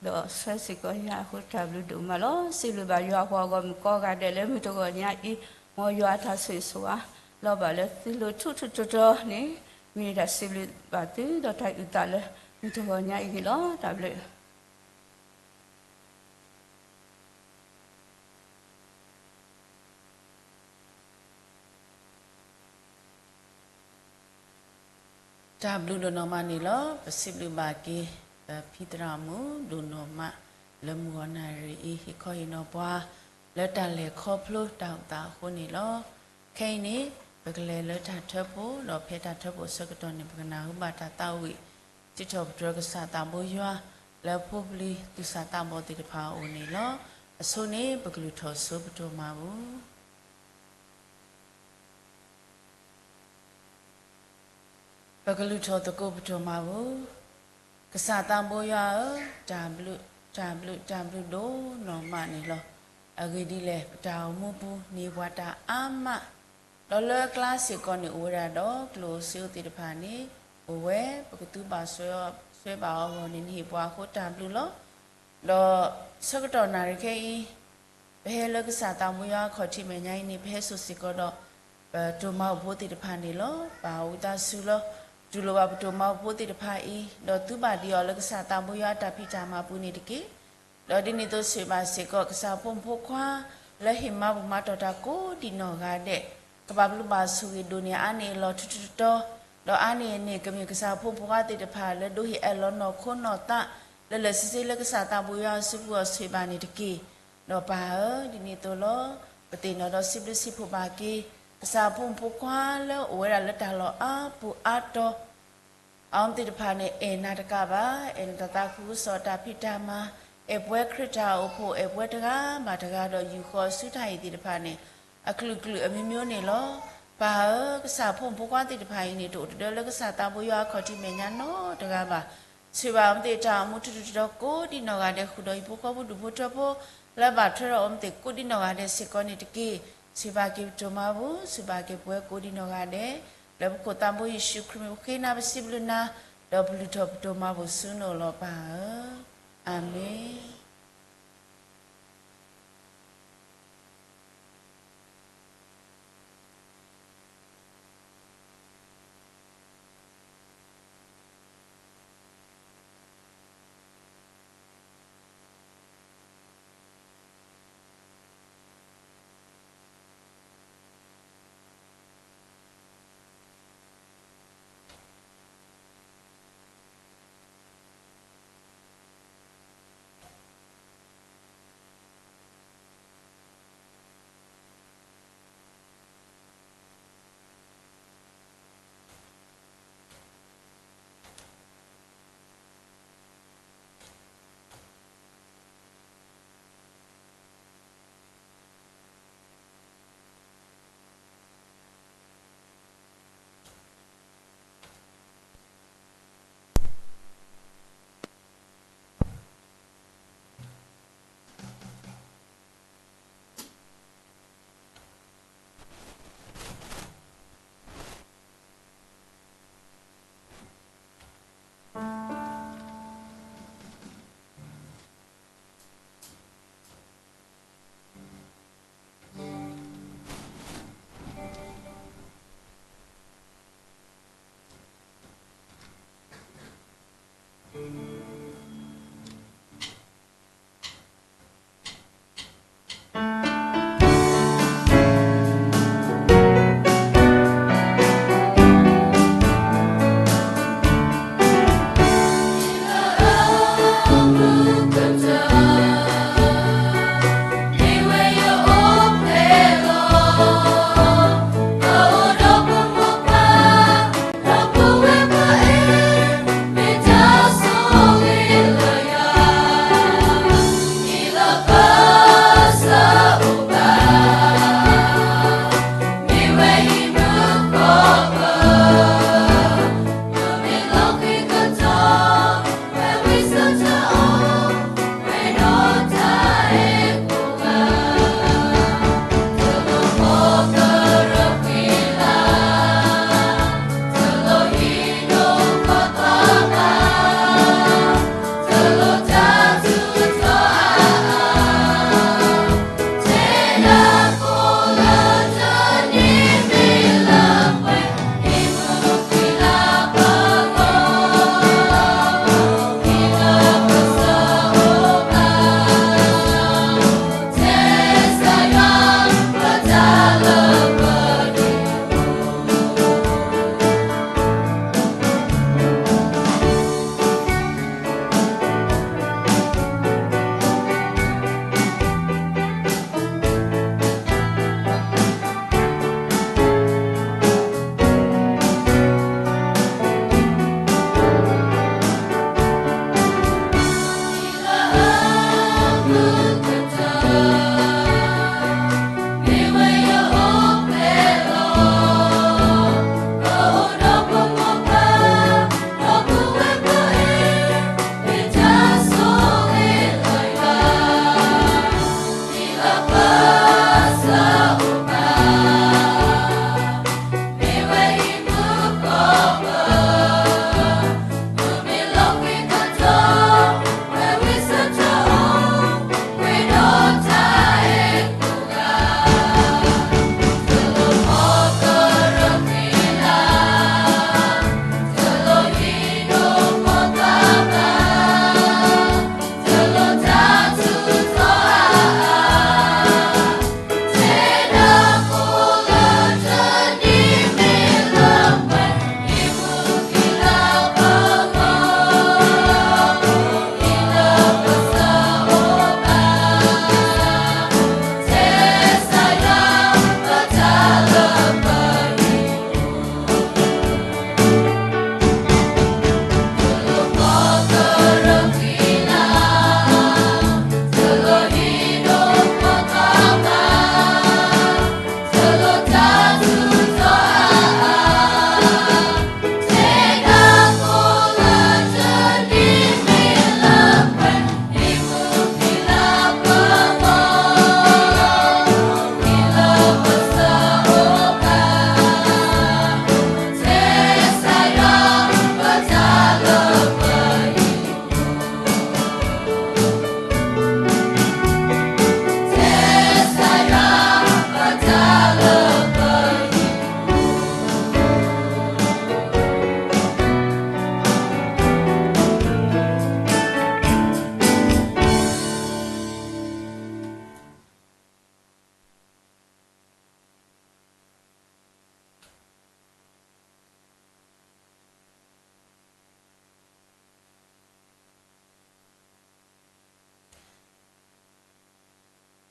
ဒီးဆှၢစ့ၢ်ကီးယၤအဃိ တၢ်ဘျုးဒိၣ်မးလီၤ. စံးဘျုးဘၣ်ယွၤအပှၤဂီၢ်မုၢ်ကိးဂၤဒဲးလၢမုၢ်တဂီၤညါအံၤ, မ်ယွၤအတၢ်ဆိၣ်ဂ့ၤဆိၣ်ဝါ လီၤဘၣ်လၢသုလိၤထူၣ်ထူၣ်တီၤတီၤန့ၣ်, မ့ၢ်ဒၣ်စံးဘျုးဘၣ်သုဒီးတၢ်အုၣ်သးလၢမုၢ်တဂီၤညါအံၤန့ၣ်လီၤ. တၢ်ဘျုး တၢ်ဘျုးဒိၣ်နီၢ်မးန့ၣ်လီၤ. ပစံးဘျုးဘၣ်က့ၤ ပဖံသရၣ်မုၣ်ဒိၣ်နီၢ်မး လၢမုၢ်ဂီၤနၣ်ရံၣ်အံၤ ဟ့ၣ်ခီဟ့ၣ်နီၤပှၤ လၢတၢ်လဲၤခီဖျိတၢ်အိၣ်သးအဃိန့ၣ်လီၤ. ခဲအံၤန့ၣ် ပကလဲၤလၢတၢ်ထၢဖှိၣ် ဒီးဖဲတၢ်ထၢဖှိၣ်အဆၢကတီၢ်န့ၣ် ပကနၢ်ဟူဘၣ်တၢ်သးဝံၣ် စံးထီၣ်ပတြၢၤကစၢ်သးဘိယွၤ လၢဖိပျံၤသူၣ်စၢ်သးဘီၣ်သ့ၣ်တဖၣ်အအိၣ်န့ၣ်လီၤ. အဆိန့ၣ် ပကလုၢ်ထီၣ်ဆိပတိၢ်မၤပူၤ ပကလုၢ်ထီၣ်သကိးပတိၢ်မၤပူၤ, ကစၢ်သးဘိယွၤဧၢ, တၢ်ဘျုး, တၢ်ဘျုး, တၢ်ဘျုးဒိၣ်နီၢ်မးန့ၣ်လီၤ. အဂ့ၢ်ဒ်လဲၣ်, ပတၢ်အိၣ်မူပူၤန့ၢ်ပှၤတၢ်အါမး, ဒီးလၢကျါစ့ၢ်ကီးန့ၣ် အိၣ်ဝဲဒၣ်ဒီးကျိၣ်စ့အိၣ်သ့ၣ်တဖၣ်န့ၣ် အိၣ်ဝဲ, ပကသူဘၣ်စွဲဘၣ်အီၤအဂီၢ်န့ၣ် နဟ့ၣ်ပှၤအဃိတၢ်ဘျုးလီၤ. ဒီးဆၢကတီၢ်နၣ်ရံၣ်ခဲအံၤ ပဟဲလၢကစၢ်သးဘိယွၤအခီၣ်ထံးမဲာ်ညါအံၤန့ၣ် ပဟဲစိာ်စ့ၢ်ကီးဒီး ပတိၢ်မၤအိၣ်ဖိသ့ၣ်တဖၣ်န့ၣ်လီၤ. ပာ်အီၤဝံသးစူၤလီၤ. တူၢ်လိာ်ဘၣ်ပတိၢ်မၤအိၣ်ဖိသ့ၣ်တဖၣ်အံၤ ဒီးသူဘၣ်ဒံးအီၤလၢကစၢ်သးဘိယွၤအတၢ်ဖံးတၢ်မၤပူၤန့ၣ်တက့ၢ်. ဒီးဒ်န့ၣ်အသိးဆိၣ်ဂ့ၤဘၣ်စ့ၢ်ကီး ကစၢ်ဖိမုၣ်ဖိခွါ လၢဟ့ၣ်မၤဘူၣ်မၤတီၢ်တၢ်ကိးဒံးနီၢ်ဂၤဒဲး, ကဘၣ်ဘျုးဘၣ်ဆိၣ်ဂ့ၤဒိၣ်န့ၢ်အါန့ၢ်အလီၢ်ထူထူတီတီ, ဒီးအါန့ၢ်န့ၣ် ကမ့ၢ်ကစၢ်ဖိမုၣ်ဖိခွါသ့ၣ်တဖၣ် လၢဒိးဟ့ၣ်အၢၣ်လီၤနီၢ်ခိနီၢ်သး လၢလၢာ်ဆ့ဆ့လၢကစၢ်သးဘိယွၤအစုပူၤအီၤဆိၣ်ဂ့ၤဘၣ်န့ၣ်တက့ၢ်. ဒီးပၢ်ဧၢ, ဒ်န့ၣ်အသိးလီၤ. ပသ့ၣ်နီၣ်ဒီးစံးဘျုးစံးဖှိၣ်ဘၣ်က့ၤ ကစၢ်ဖိမုၣ်ဖိခွါလၢအိၣ်ဝဲဒၣ်လၢတၢ်လီၢ်အါပူၤအါတီၤ အဝဲသ့ၣ်တဖၣ်န့ၣ် အဲၣ်နၤတကးဘၣ်, အဲၣ်နတၢ်သးခုကစီၣ်တၢ်ဖံးတၢ်မၤ, အဲၣ်ပဝဲခရံာ်တၢ်အိၣ်ဖှိၣ်, အဲၣ်ပဝဲတဂၤဘၣ်တဂၤဒီးယူၢ်ဃီၤဆူတၢ်အံၤသ့ၣ်တဖၣ်န့ၣ် အကလုာ်ကလုာ်အမျိုးမျိုးန့ၣ်လီၤ. ပၢ်ဧၢ, ကစၢ်ဖိမုၣ်ဖိခွါသ့ၣ်တဖၣ်အံၤန့ၣ် တအိၣ်တဒၢလၢကစၢ်သးဘိယွၤအခီၣ်ထံးမဲာ်ညါနီတဂၤဘၣ်. ဆိၣ်ဂ့ၤဘၣ်အဝဲသ့ၣ်တၢ်အိၣ်မူထူထူတီတီကိးဒံးနီၢ်ဂၤဒဲး ဃုာ်ဒီးဟံၣ်ဖိဃီဖိဒူၣ်ဖိထၢဖိ လၢဘၣ်ထွဲဒီးအဝဲသ့ၣ်ကိးဒံးနီၢ်ဂၤဒဲးစ့ၢ်ကီးန့ၣ်တက့ၢ်. ဆိၣ်ဂ့ၤဘၣ်က့ၤပတိၢ်မၤပူၤ, ဆိၣ်ဂ့ၤဘၣ်က့ၤပဝဲကိးဒံးနီၢ်ဂၤဒဲး, လၢပခိၣ်သးဘိယ့ၣ်ၡူးခရံာ်မံၤပဃ့နၤပစံးဘျုးနၤ, ဒီးပလုၢ်ထီၣ်ပတိၢ်မၤပူၤဆူနအိၣ်လီၤပၢ်ဧၢ. အၤမ့ၣ်.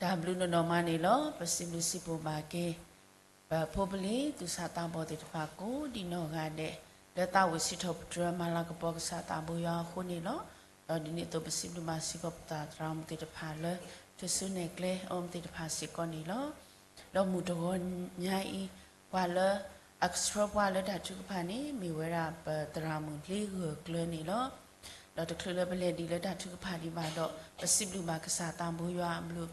တၢ်ဘျုးနီၢ်နီၢ်မးန့ၣ်လီၤ. ပစံးဘျုးစံးဖှိၣ်ဘၣ်က့ၤ ပဖိပလံၤသူၣ်စၢ်သးဘီၣ်သ့ၣ်တဖၣ်ကိးဒံးနီၢ်ဂၤဒဲး လၢသးအိၣ်စံးထီၣ်ပတြၢၤမၤလၤကပီၤကစၢ်သးဘိယွၤအဃိန့ၣ်လီၤ. ဒီးဒ်န့ၣ်အသိးပစံးဘျုးဘၣ်စ့ၢ်ကီးပသရၣ်မုၣ်သ့ၣ်တဖၣ်လၢ ထုးစုနဲၣ်ကျဲအီၤမ့ၢ်သ့ၣ်တဖၣ်စ့ၢ်ကီးန့ၣ်လီၤ. ဒီးမုၢ်တဂီၤညါအံၤ ပှၤလၢအကဆှၢပှၤလၢတၢ်ထုကဖၣ်န့ၣ် မ့ၢ်ဝဲဒၣ်ပသရၣ်မုၣ်လ့ဂၢၢ်ကျၢၤန့ၣ်လီၤ. ဒီးတချုးလၢပလဲၤဒံးလၢတၢ်ထုကဖၣ်ဒံးဘၣ်ဒီး ပစံးဘျုးဘၣ်ကစၢ်သးဘိယွၤအဘျုး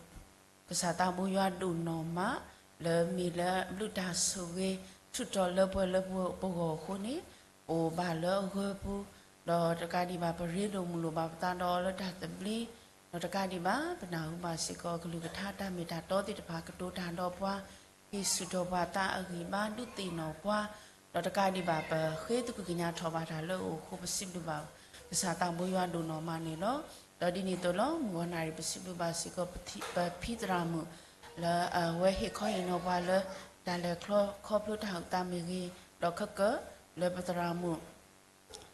ကစၢ်သးဘိယွၤဒိၣ်နီၢ်မး လၢမ့ၢ်လၢအဘျုးတၢ်ဆိၣ်ဂ့ၤ ထုးထီၣ်လၢပှဲၤလၢပဂီၢ်အဃိန့ၣ် ပအိၣ်ဘၣ်လၢအဂၢၤပူၤ, ဒီးတကးဒံးဘၣ် ပရ့လိာ်မုာ်လိာ်ဘၣ်ပသးဒီးအီၤလၢတၢ်သဘျ့, ဒီးတကးဒံးဘၣ် ပနၢ်ဟူဘၣ်စ့ၢ်ကီးအကလုၢ်ကထါတၢ်မ့ၢ်တၢ်တီသ့ၣ်တဖၣ်ကတိၤတၢ်ဒီးပှၤ, ဟ့ၣ်ဆူၣ်ထီၣ်ပှၤသးအဂံၢ်ဘါ ဒုးသ့ၣ်နီၣ်ပှၤ, ဒီးတကးဒံးဘၣ် ပဃ့သကွံာ်ကညးထီၣ်ဘၣ်တၢ်လၢအအိၣ်အဃိ ပစံးဘျုးဘၣ်ကစၢ်သးဘိယွၤဒိၣ်နီၢ်မးန့ၣ်လီၤ. ဒီးဒ်န့ၣ်အသိးလီၤ မုၢ်ဂီၤနၣ်ရံၣ် ပစံးဘျုးဘၣ်စ့ၢ်ကီး ပဖံသရၣ်မုၣ် လၢအဝဲဟ့ၣ်ခီဟ့ၣ်နီၤပှၤလၢ တၢ်လဲၤခီဖျိတၢ်အုၣ်သးမ့ၢ်ဂ့ၤ, ဒီးခဲကၢၣ်လၢပသရၣ်မုၣ်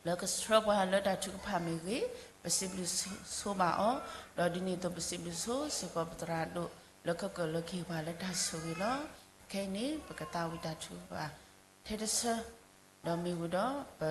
လၢကဆှၢပှၤလၢတၢ်ထုကဖၣ်မ့ၢ်ဂ့ၤ, ပစံးဘျုးဆိဘၣ်အီၤ, ဒီးဒ်န့ၣ်အသိးပစံးဘျုးဆိစ့ၢ်ကီးပသရၣ်ဒိၣ် လၢခဲကၢၣ်လၢကဟ့ၣ်ပှၤလၢတၢ်ဆိၣ်ဂ့ၤလီၤ. ခဲအံၤန့ၣ် ပကသးဝံၣ်တၢ်ထုကဖၣ် ထဲတဆၢ ဒီးမ့ၢ်ဝံၤဒီးပ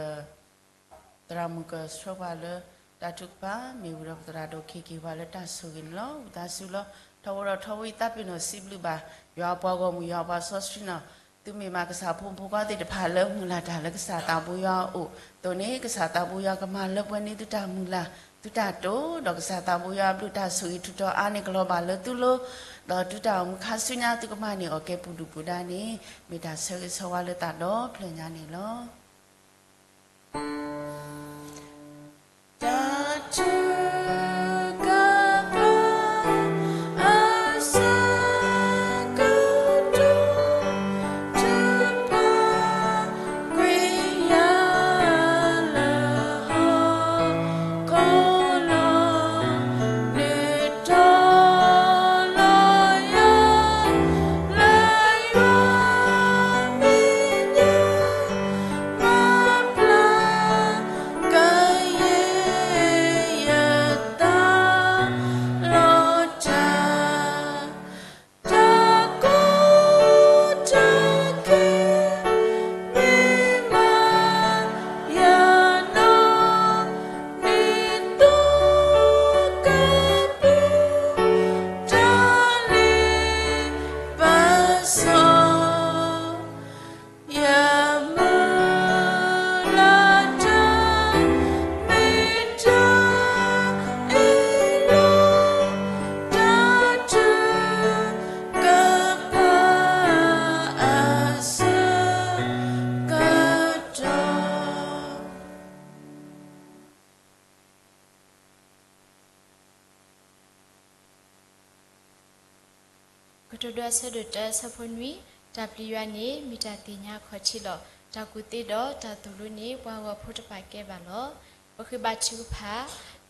သရၣ်မုၣ်ကဆှၢပှၤလၢတၢ်ထုကဖၣ် မ့ၢ်ဝံၤဒီးပသရၣ်ဒိၣ်ကဟ့ၣ်က့ၤပှၤလၢတၢ်ဆိၣ်ဂ့ၤန့ၣ်လီၤ. ဝံသးစူၤလီၤ ထီဘိဒီးထီဘိအံၤ သးပ့ၤနီၣ်စံးဘျုးဘၣ် ယွၤအပှၤဂီၢ်မုၢ် ယွၤအပှၤစီဆှံနီၤ, သုမ့ၢ်မးကစၢ်ဖိမုၣ်ဖိခွါသ့ၣ်တဖၣ်လၢမုၢ်လၢ်တၢ်လၢကစၢ်သးဘိယွၤအအိၣ်အသိးန့ၣ် ကစၢ်သးဘိယွၤကမၤလၢပှဲၤန့ၢ်သုတၢ်မုၢ်လၢ် သုတၢ်တိာ်, ဒီးကစၢ်သးဘိယွၤအဘျုးတၢ်ဆိၣ်ဂ့ၤထုးထီၣ်အါန့ၢ်ကလီၤဘၣ်လၢသုလိၤ, ဒီးသုတၢ်အိၣ်မူခါဆူညါသုကမၤန့ၢ်အီၤကဲပူၤဒုၣ်ပူၤဒါန့ၣ် မ့ၢ်တၢ်ဆၢဂ့ၤဆၢဝါလၢသးဒီဖျၢၣ်ညါန့ၣ်လီၤ. တၢ်ထုကဖၣ် အဆၢကတီၢ် ထုကဖၣ်ကွံာ်ယၤလၢဟီၣ် ခီလီၤ နုာ်ထီၣ်လီၤယၤ လၢယွၤမဲာ်ညါ မၤပျၢ်ကယဲၢ်ယသးလီၤတၢ် တၢ်ကီတၢ်ခဲ မ့ၢ်မးယၤနီၢ် မ့ၢ်သီကပူၤ တၢ်လ့ပစီ ယမုၢ်လၢ်တၢ် မ့ၢ်တၢ်အ့ၣ်လိာ် တၢ်ထုကဖၣ်အဆၢကတီၢ် ကတိၤဒိ အဆၢဒိၣ်တၢ အဆၢဖိနွံ, တၢ်ပျံၤယွၤန့ၣ် မ့ၢ်တၢ်သ့ၣ်ညါအခီၣ်ထံးလီၤ. တၢ်ကူၣ်သ့ဒီးတၢ်သိၣ်လိန့ၣ် ပှၤဂီၢ်ဖိတဖၣ်ကဲဘၣ်လီၤ. ပဃ့ဘါထုကဖၣ်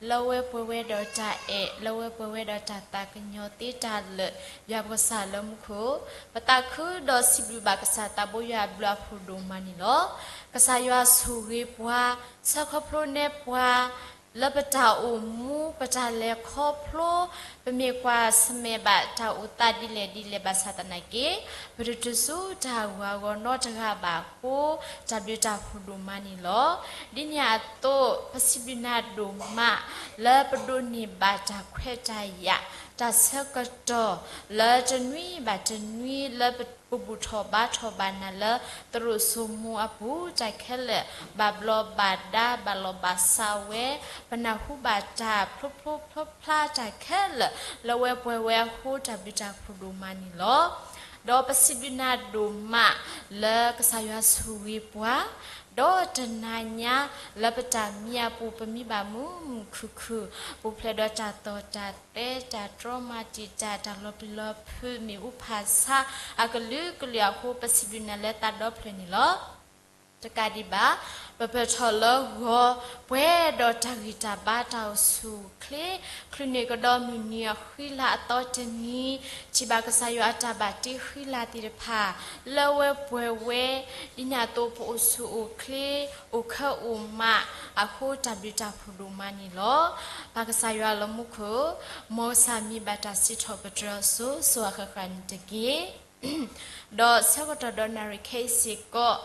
လၢဝဲပှဲၤဝဲဒီးတၢ်အဲၣ်, လၢဝဲပှဲၤဝဲဒီးတၢ်သးကညီၤသ့တၢ်လၢာ် ယွၤပကစၢ်လၢမူခိၣ်, ပသးခုဒီးစံးဘျုးဘၣ်ကစၢ်သးဘိယွၤအဘျုးအဖှိၣ်ဒိၣ်မးန့ၣ်လီၤ. ကစၢ်ယွၤဆိၣ်ဂ့ၤပှၤ, ဆၢခီဖျိနဲပှၤ လၢပတၢ်အိၣ်မူ ပတၢ်လဲၤခီဖျိ ပမ့ၢ်ကွၢ်ဆၢၣ်မဲာ်ဘၣ်တၢ်အိၣ်သးဒ်လဲၣ်ဒ်လဲၣ်ဘၣ်ဆၣ်သနာ်က့ ပတတုၤဆူတၢ်ဂုၤအဂီၢ်နီတဂၤဘၣ်အဃိ တၢ်ဘျုးတၢ်ဖှိၣ်ဒိၣ်မးန့ၣ်လီၤ. ဒ်န့ၣ်အသိး ပစံးဘျုးနၤဒိၣ်မး လၢပဒိးန့ၢ်ဘၣ်တၢ်ခွဲးတၢ်ယာ် တၢ်ဆၢကတီၢ် လၢတနွံဘၣ်တနွံ လၢပဘူၣ်ထီၣ်ဘါထီၣ်ဘၣ်နၤလၢ သရိာ်စိမိၤအပူၤ တၢ်ခဲလၢာ် ဘၣ်ဘျီဘၣ်ဒါ ဘၣ်လီၤဘၣ်စးဝဲ ပနၢ်ဟူဘၣ်တၢ်ဖျိဖျိဖျါဖျါတၢ်ခဲလၢာ် လၢဝဲပှဲၤဝဲအဃိ တၢ်ဘျုးတၢ်ဖှိၣ်ဒိၣ်မးန့ၣ်လီၤ. ဒီးပစံးဘျုးနၤဒိၣ်မး လၢကစၢ်ယွၤဆိၣ်ဂ့ၤပှၤ ဒီးတနၤညါ လၢပတၢ်မံအပူၤ ပမံဘၣ်မုာ်မုာ်ခုၣ်ခုၣ် ပူၤဖျဲးဒီးတၢ်သီၣ်တၢ်သဲ တၢ်တြီမၤတံာ်တာ် တၢ်လီၤပျံၤလီၤဖုး မ့ၣ်အူဖးဆါ အကလုာ်ကလုာ်အဃိ ပစံးဘျုးနၤလၢသးဒီဖျၢၣ်န့ၣ်လီၤ. တကးဒံးဘၣ် ပပၢၤထီၣ်လၢဂီၤ ပှဲၤဒီးတၢ်ဂံၢ်တၢ်ဘါတၢ်အိၣ်ဆူၣ်အိၣ်ချ့, ချုးန့ၢ်ကဒီးမုၢ်နံၤအဃံလၤအသီတနံၤ, ထံၣ်ဘၣ်ကစၢ်ယွၤအတၢ်ဘၣ်တ့ဃံလၤသ့ၣ်တဖၣ် လၢအဝဲပှဲၤဝဲ, ဒ်န့ၣ်အသိးပအိၣ်ဆူၣ်အိၣ်ချ့, အိၣ်ခဲအိၣ်မးအဃိ တၢ်ဘျုးတၢ်ဖှိၣ်ဒိၣ်မးန့ၣ်လီၤ. ပၢ်ကစၢ်ယွၤလၢမူခိၣ်, မ်ကစၢ်မံၤဘၣ်တၢ်စံးထီၣ်ပတြၢၤအစိၤစိၤအဃၣ်ဃၣ်န့ၣ်တက့ၢ်. ဒီးဆၢကတီၢ်ဒီးနၣ်ရံၣ်ခဲအံၤစ့ၢ်ကီး,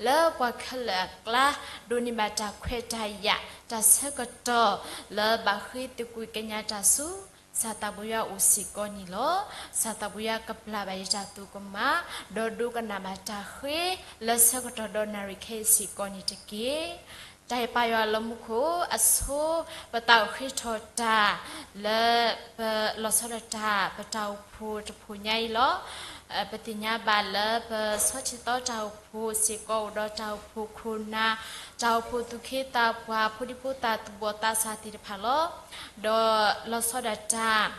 လၢပှၤခဲလၢာ်အကျါ ဒိးန့ၢ်ဘၣ်တၢ်ခွဲးတၢ်ယာ် တၢ်ဆၢကတီၢ်လၢဘၣ်ဃ့သကွံာ်ကညးတၢ်ဆူ စီၤသးဘိယွၤအအိၣ်စ့ၢ်ကီးန့ၣ်လီၤ. စီၤသးဘိယွၤကပျၢ်ဘၣ်ယတၢ်သိၣ်ကမၣ်, ဒီးဒိကနၣ်ဘၣ်တၢ်ဃ့ လၢဆၢကတီၢ်ဒီးနၣ်ရံၣ်ခဲအံၤစ့ၢ်ကီးန့ၣ်တက့ၢ်. တၢ်အဲၣ်ပၢ်ယွၤလၢမူခိၣ်, အဆိ ပသးအိၣ်ဃ့ထီၣ်တၢ် လၢပလီၤဆီဒၣ်တၢ် ပတၢ်အိၣ်ဖှိၣ်တဖှိၣ်ညါအံၤလီၤ. ပသ့ၣ်ညါဘၣ်လၢပဆီထံသီတၢ်အိၣ်ဖှိၣ်စ့ၢ်ကီး အိၣ်ဒီးတၢ်အိၣ်ဖှိၣ်ခိၣ်နၢ်, တၢ်အိၣ်ဖှိၣ်သူၣ်က့သးပှၢ်, ဖိဒံဖိသၣ်, သူၣ်ဘီၣ်သးစၢ်သ့ၣ်တဖၣ်လီၤ. ဒီးလီၤဆီဒၣ်တၢ်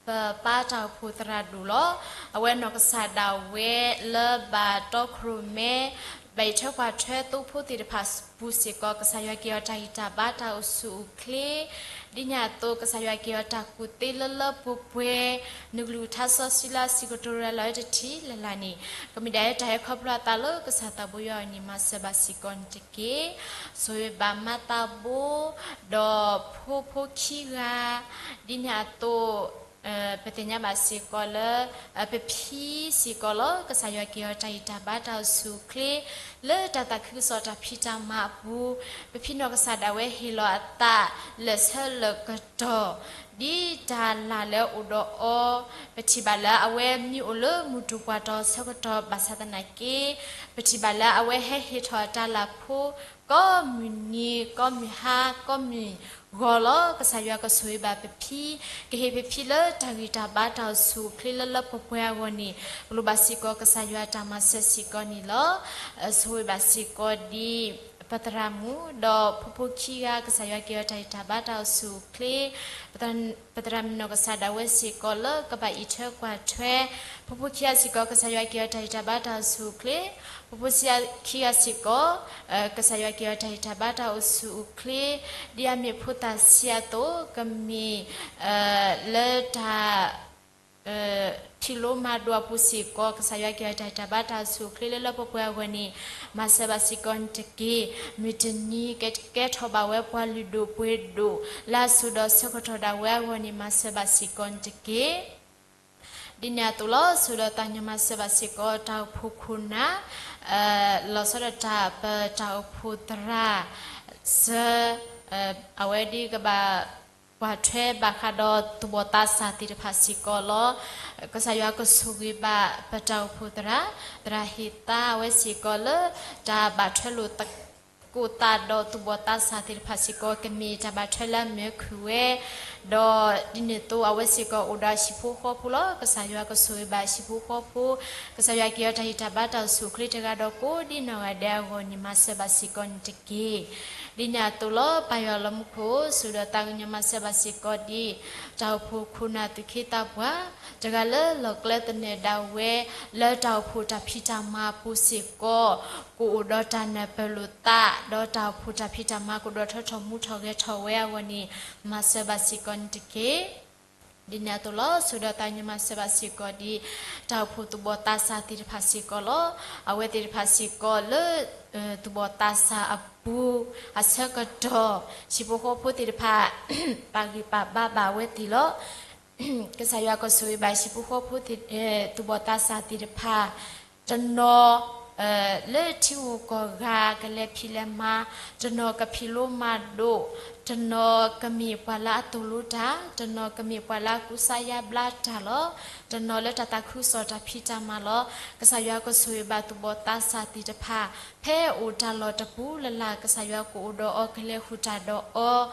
ပပၢ်တၢ်အိၣ်ဖှိၣ်သရၣ်ဒိၣ်လီၤ. အဝဲနီၢ်ကစၢ်ဒၣ်ဝဲလၢဘၣ်တီခိၣ်ရိၣ်မဲ, ဘၣ်အံးထွဲကွၢ်ထွဲသိဖိသ့ၣ်တဖၣ်ပူၤစ့ၢ်ကီး ကစၢ်ယွၤက့ၤအီၤတၢ်ဂံၢ်တၢ်ဘါတၢ်အိၣ်ဆူၣ်အိၣ်ချ့, ဒ်န့ၣ်အသိး ကစၢ်ယွၤက့ၤအီၤတၢ်ကူၣ်သ့လၢလၢပှဲၤပှဲၤ, နကလုၢ်ကထါစီဆှံလၢအစံးကတိၤရၤလီၤဝဲတထံၣ်လၢ်လၢ်န့ၣ်, ကမ့ၢ်ဒၣ်တၢ်ဟဲခီဖျိအသးလၢကစၢ်သးဘိယွၤအအိၣ်န့ၣ် မၤစၢၤဘၣ်စ့ၢ်ကီးန့ၣ်တက့ၢ်. ဆိၣ်ဂ့ၤဘၣ်မါသးဘိ, ဒီးဖိဖိခံဂၤ, ဒ်န့ၣ်အသိး ပသ့ၣ်ညါဘၣ်စ့ၢ်ကီးလၢ ပဖံစ့ၢ်ကီးလီၤ. ကစၢ်ယွၤက့ၤအီၤတၢ်ဂံၢ်တၢ်ဘါတၢ်အိၣ်ဆူၣ်အိၣ်ချ့ လၢတၢ်သးခုကစီၣ်တၢ်ဖံးတၢ်မၤအပူၤ, ပဖံနီၢ်ကစၢ်ဒၣ်ဝဲဟ့ၣ်လီၤအသးလၢာ်ဆၢလၢာ်ကတီၢ် ဒ်တၢ်လၢ်လၢအိၣ်ဒီးအီၤ, ပထံၣ်ဘၣ်လၢအဝဲမ့ၢ်အိၣ်လၢမုၢ်တူာ်ပှၢ်တီၤဆၢကတီၢ်ဘၣ်ဆၣ်သနာ်က့, ပထံၣ်ဘၣ်လၢအဝဲဟဲဟ့ၣ်ထီၣ်အတၢ်လၢ်ဖိ ကိးမုၢ်နံၤ ကိးမုၢ်ဟါ ကိးမုၢ်ဂီၤလီၤ. ကစၢ်ယွၤကဆိၣ်ဂ့ၤဘၣ်ပဖံ, ကဟ့ၣ်ပဖံလၢတၢ်ဂံၢ်တၢ်ဘါတၢ်အိၣ်ဆူၣ်အိၣ်ချ့လၢလၢပှဲၤပှဲၤအဂီၢ်န့ၣ်, ပလိၣ်ဘၣ်စ့ၢ်ကီးကစၢ်ယွၤတၢ်မၤစၢၤစ့ၢ်ကီးန့ၣ်လီၤ. ဆိၣ်ဂ့ၤဘၣ်စ့ၢ်ကီးဒ် ပသရၣ်မုၣ် ဒီးဖိဖိခံဂၤ ကစၢ်ယွၤက့ၤအီၤတၢ်ဂံၢ်တၢ်ဘါတၢ်အိၣ်ဆူၣ်အိၣ်ချ့, ပသရၣ်မုၣ်နီၢ်ကစၢ်ဒၣ်ဝဲစ့ၢ်ကီးလၢကဘၣ်အံးထွဲကွၢ်ထွဲ, ဖိဖိခံဂၤစ့ၢ်ကီး ကစၢ်ယွၤက့ၤအီၤတၢ်ဂံၢ်တၢ်ဘါတၢ်အိၣ်ဆူၣ်အိၣ်ချ့, ဖိဖိခံဂၤစ့ၢ်ကီး ကစၢ်ယွၤက့ၤအီၤတၢ်ဂံၢ်တၢ်ဘါတၢ်အိၣ်ဆူၣ်အိၣ်ချ့, ဒ်အမ့ၢ်ဖိသၣ်ဆံးအသိး ကမ့ၢ် လၢတၢ် ထံၣ်လိမၤဒိးအပူၤစ့ၢ်ကီး ကစၢ်ယွၤက့ၤအီၤတၢ်ဂံၢ်တၢ်ဘါတၢ်အိၣ်ဆူၣ်အိၣ်ချ့လၢလၢပှဲၤပှဲၤအဂီၢ်န့ၣ်, မၤစၢၤဘၣ်စ့ၢ်ကီးန့ၣ်တက့ၢ်. မုၢ်တနံၤကကဲထီၣ်ဘၣ်ဝဲပှၤလုၢ်ဒိၣ်ပှ့ၤဒိၣ် လၢအစိၤဒီးဆၢကတီၢ်ဒၣ်ဝဲအဂီၢ်န့ၣ် မၤစၢၤဘၣ်စ့ၢ်ကီးန့ၣ်တက့ၢ်. ဒ်န့ၣ်အသိးလီၤ. ဆိၣ်ဂ့ၤဒီးသးကညီၤမၤစၢၤဘၣ်စ့ၢ်ကီး တၢ်အိၣ်ဖှိၣ်ခိၣ်နၢ်, လီၤဆီဒၣ်တၢ်ပတၢ်အိၣ်ဖှိၣ်သရၣ်စၢၤ, အဝဲဒ်ကဘၣ်ကွၢ်ထွဲဘၣ်ဃးဒီးသူၣ်ဘီၣ်သးစၢ်သ့ၣ်တဖၣ်စ့ၢ်ကီးလီၤ. ကစၢ်ယွၤကဆိၣ်ဂ့ၤဘၣ်ပတၢ်အိၣ်ဖှိၣ်သရၣ်, သရၣ်ဟ့ၣ်သါအဝဲစ့ၢ်ကီးလၢ တၢ်ဘၣ်ထွဲလိာ်သကိးသးဒီးသူၣ်ဘီၣ်သးစၢ်သ့ၣ်တဖၣ်စ့ၢ်ကီး ကမ့ၢ်တၢ်ဘၣ်ထွဲလၢအမၢခုၣ်ဝဲ, ဒီးဒ်န့ၣ်အသိးအဝဲစ့ၢ်ကီးအိၣ်ဒီးဟံၣ်ဖိဃီဖိလီၤ. ကစၢ်ယွၤကဆိၣ်ဂ့ၤဘၣ်ဟံၣ်ဖိဃီဖိ, ကစၢ်ယွၤက့ၤအီၤတၢ်ဂံၢ်တၢ်ဘါတၢ်အိၣ်ဆူၣ်အိၣ်ချ့တဂၤဒီးကိးဒ်နီၢ်ဂၤဒဲးအဂီၢ်န့ၣ် မၤစၢၤဘၣ်စ့ၢ်ကီးန့ၣ်တက့ၢ်. ဒ်န့ၣ်အသိးလီၤ. ပၢ်ယွၤလၢမူခိၣ် ဆိၣ်ဂ့ၤဒီးသးကညီၤမၤစၢၤဘၣ်စ့ၢ်ကီးဒ် တၢ်အိၣ်ဖှိၣ်ခိၣ်နၢ်သူၣ်က့သးပှၢ် တဂၤလၢလီၢ်ကျဲသနၢၣ်ဒၣ်ဝဲ လၢတၢ်အိၣ်ဖှိၣ်တၢ်ဖံးတၢ်မၤအပူၤစ့ၢ်ကီး ကအိၣ်ဒီးတၢ်နၢ်ပၢၢ်လိာ်သး ဒီးတၢ်အိၣ်ဖှိၣ်တၢ်ဖံးတၢ်မၤကဒီးထီၣ်ထီၣ်မူထီၣ်ဂဲၤထီၣ်ဝဲအဂီၢ်န့ၣ် မၤစၢၤဘၣ်စ့ၢ်ကီးန့ၣ်တက့ၢ်. ဒ်န့ၣ်အသိးလီၤ. ဆိၣ်ဂ့ၤဒီးသးကညီၤမၤစၢၤဘၣ်စ့ၢ်ကီးဒ် တၢ်အိၣ်ဖှိၣ်သူၣ်ဘီၣ်သးစၢ်သ့ၣ်တဖၣ်စ့ၢ်ကီးလီၤ. အဝဲသ့ၣ်တဖၣ်စ့ၢ်ကီးလၢ သူၣ်ဘီၣ်သးစၢ်အပူၤ အဆၢကတီၢ် ဟံၣ်ဖိဃီဖိသ့ၣ်တဖၣ် ပာ်ဂံၢ်ပာ်ဘါဘၣ်အဝဲသ့ၣ်လီၤ. ကစၢ်ယွၤကဆိၣ်ဂ့ၤဘၣ်ဟံၣ်ဖိဃီဖိ သူၣ်ဘီၣ်သးစၢ်သ့ၣ်တဖၣ် တနီၤ လၢထံဂုၤကီၢ်ဂၤကလဲၤဖံးလဲၤမၤ, တနီၤကဖံးလိမၤဒိး, တနီၤကမ့ၢ်ပှၤလၢအသိၣ်လိတၢ်, တနီၤကမ့ၢ်ပှၤလၢအကူစါယါဘျါတၢ်လီၤ. တနီၤလၢတၢ်သးခုကစီၣ်တၢ်ဖံးတၢ်မၤလီၤ. ကစၢ်ယွၤကဆိၣ်ဂ့ၤဘၣ်သူၣ်ဘီၣ်သးစၢ်သ့ၣ်တဖၣ် ဖဲအအိၣ်တၢ်လီၢ်တပူၤလၢ်လၢ် ကစၢ်ယွၤကအိၣ်ဒီးအီၤ ကလဲၤဃုာ်တၢ်ဒီး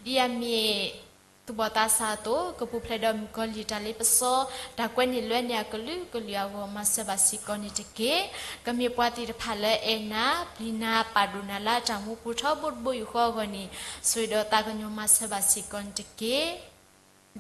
အီၤ ဒ်အမ့ၢ် သူၣ်ဘီၣ်သးစၢ်အသိး ကပူၤဖျဲးဒီးမုၣ်ကီၤလံၢ်တၢ်လ့ပစီ တၢ်ကွဲန့ၢ်လွဲန့ၢ်အကလုာ်ကလုာ်အဂီၢ် မၤစၢၤဘၣ်စ့ၢ်ကီးန့ၣ်တက့ၢ်. ကမ့ၢ်ပှၤသ့ၣ်တဖၣ်လၢအဲၣ်နၤ ပျံၤနၤ ပာ်ဒိၣ်နၤလၢအတၢ်မူပူၤထီဘိတဘိယူၢ်ဃီအဂီၢ်န့ၣ် ဆိၣ်ဂ့ၤဒီးသးကညီၤမၤစၢၤဘၣ်စ့ၢ်ကီးန့ၣ်တက့ၢ်.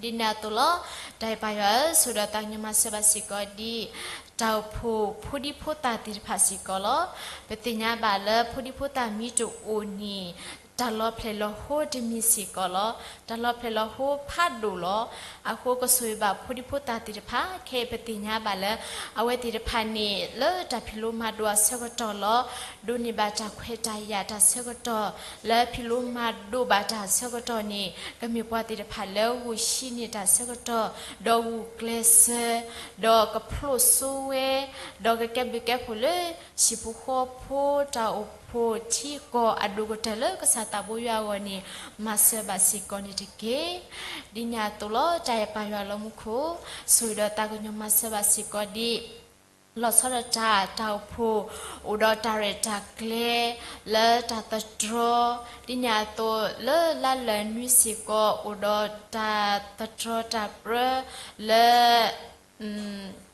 ဒ်န့ၣ်အသိးလီၤ. တၢ်အဲၣ်ပၢ်ယွၤဧၢ, ဆိၣ်ဂ့ၤဒီးသးကညီၤမၤစၢၤဘၣ်စ့ၢ်ကီးဒ် တၢ်အိၣ်ဖှိၣ်ဖိဒံဖိသၣ်သ့ၣ်တဖၣ်စ့ၢ်ကီးလီၤ. ပသ့ၣ်ညါဘၣ်လၢဖိဒံဖိသၣ်မ့ၢ်တအိၣ်န့ၣ် တၢ်လီၤဖျဲၣ်လီၤဟိတမံၤစ့ၢ်ကီးလီၤ. တၢ်လီၤဖျဲၣ်လီၤဟိဖးဒိၣ်လီၤ. အဃိကဆိၣ်ဂ့ၤဘၣ်ဖိဒံဖိသၣ်သ့ၣ်တဖၣ် ခဲအံၤပသ့ၣ်ညါဘၣ်လၢ အဝဲသ့ၣ်တဖၣ်န့ၣ် လၢတၢ်ဖံးလိမၤဒိးအဆၢကတီၢ်လီၤ. ဒိးန့ၢ်ဘၣ်တၢ်ခွဲးတၢ်ယာ်တၢ်ဆၢကတီၢ် လၢဖံးလိမၤဒိးဘၣ်တၢ်ဆၢကတီၢ်န့ၣ် ကမ့ၢ်ပှၤသ့ၣ်တဖၣ်လၢဂုာ်ဟံးန့ၢ်တၢ်ဆၢကတီၢ် ဒီးဂုာ်ကျဲးစၢး ဒီးကဖျိးစိဝဲ ဒီးကကဲဘျုးကဲဖှိၣ်လၢ ဟံၣ်ဖိဃီဖိတၢ်အိၣ်ဖှိၣ်ထံကီၢ်အဒိၣ်ကတၢၢ်လၢကစၢ်သးဘိယွၤအဂီၢ်န့ၣ် မၤစၢၤဘၣ်စ့ၢ်ကီးန့ၣ်တက့ၢ်. ဒ်န့ၣ်အသိးလီၤ တၢ်အဲၣ်ပၢ်ယွၤလၢမူခိၣ် ဆိၣ်ဂ့ၤဒီးသးကညီၤမၤစၢၤဘၣ်စ့ၢ်ကီးဒ် လီၤဆီဒၣ်တၢ် တၢ်အိၣ်ဖှိၣ် အိၣ်ဒီးတၢ်ရဲၣ်တၢ်ကျဲၤ လၢတၢ်သတြီ ဒ်န့ၣ်အသိးလၢလါလၢၢ်နွံစ့ၢ်ကီး အိၣ်ဒီးတၢ်သတြီတၢ်ပြၢလၢ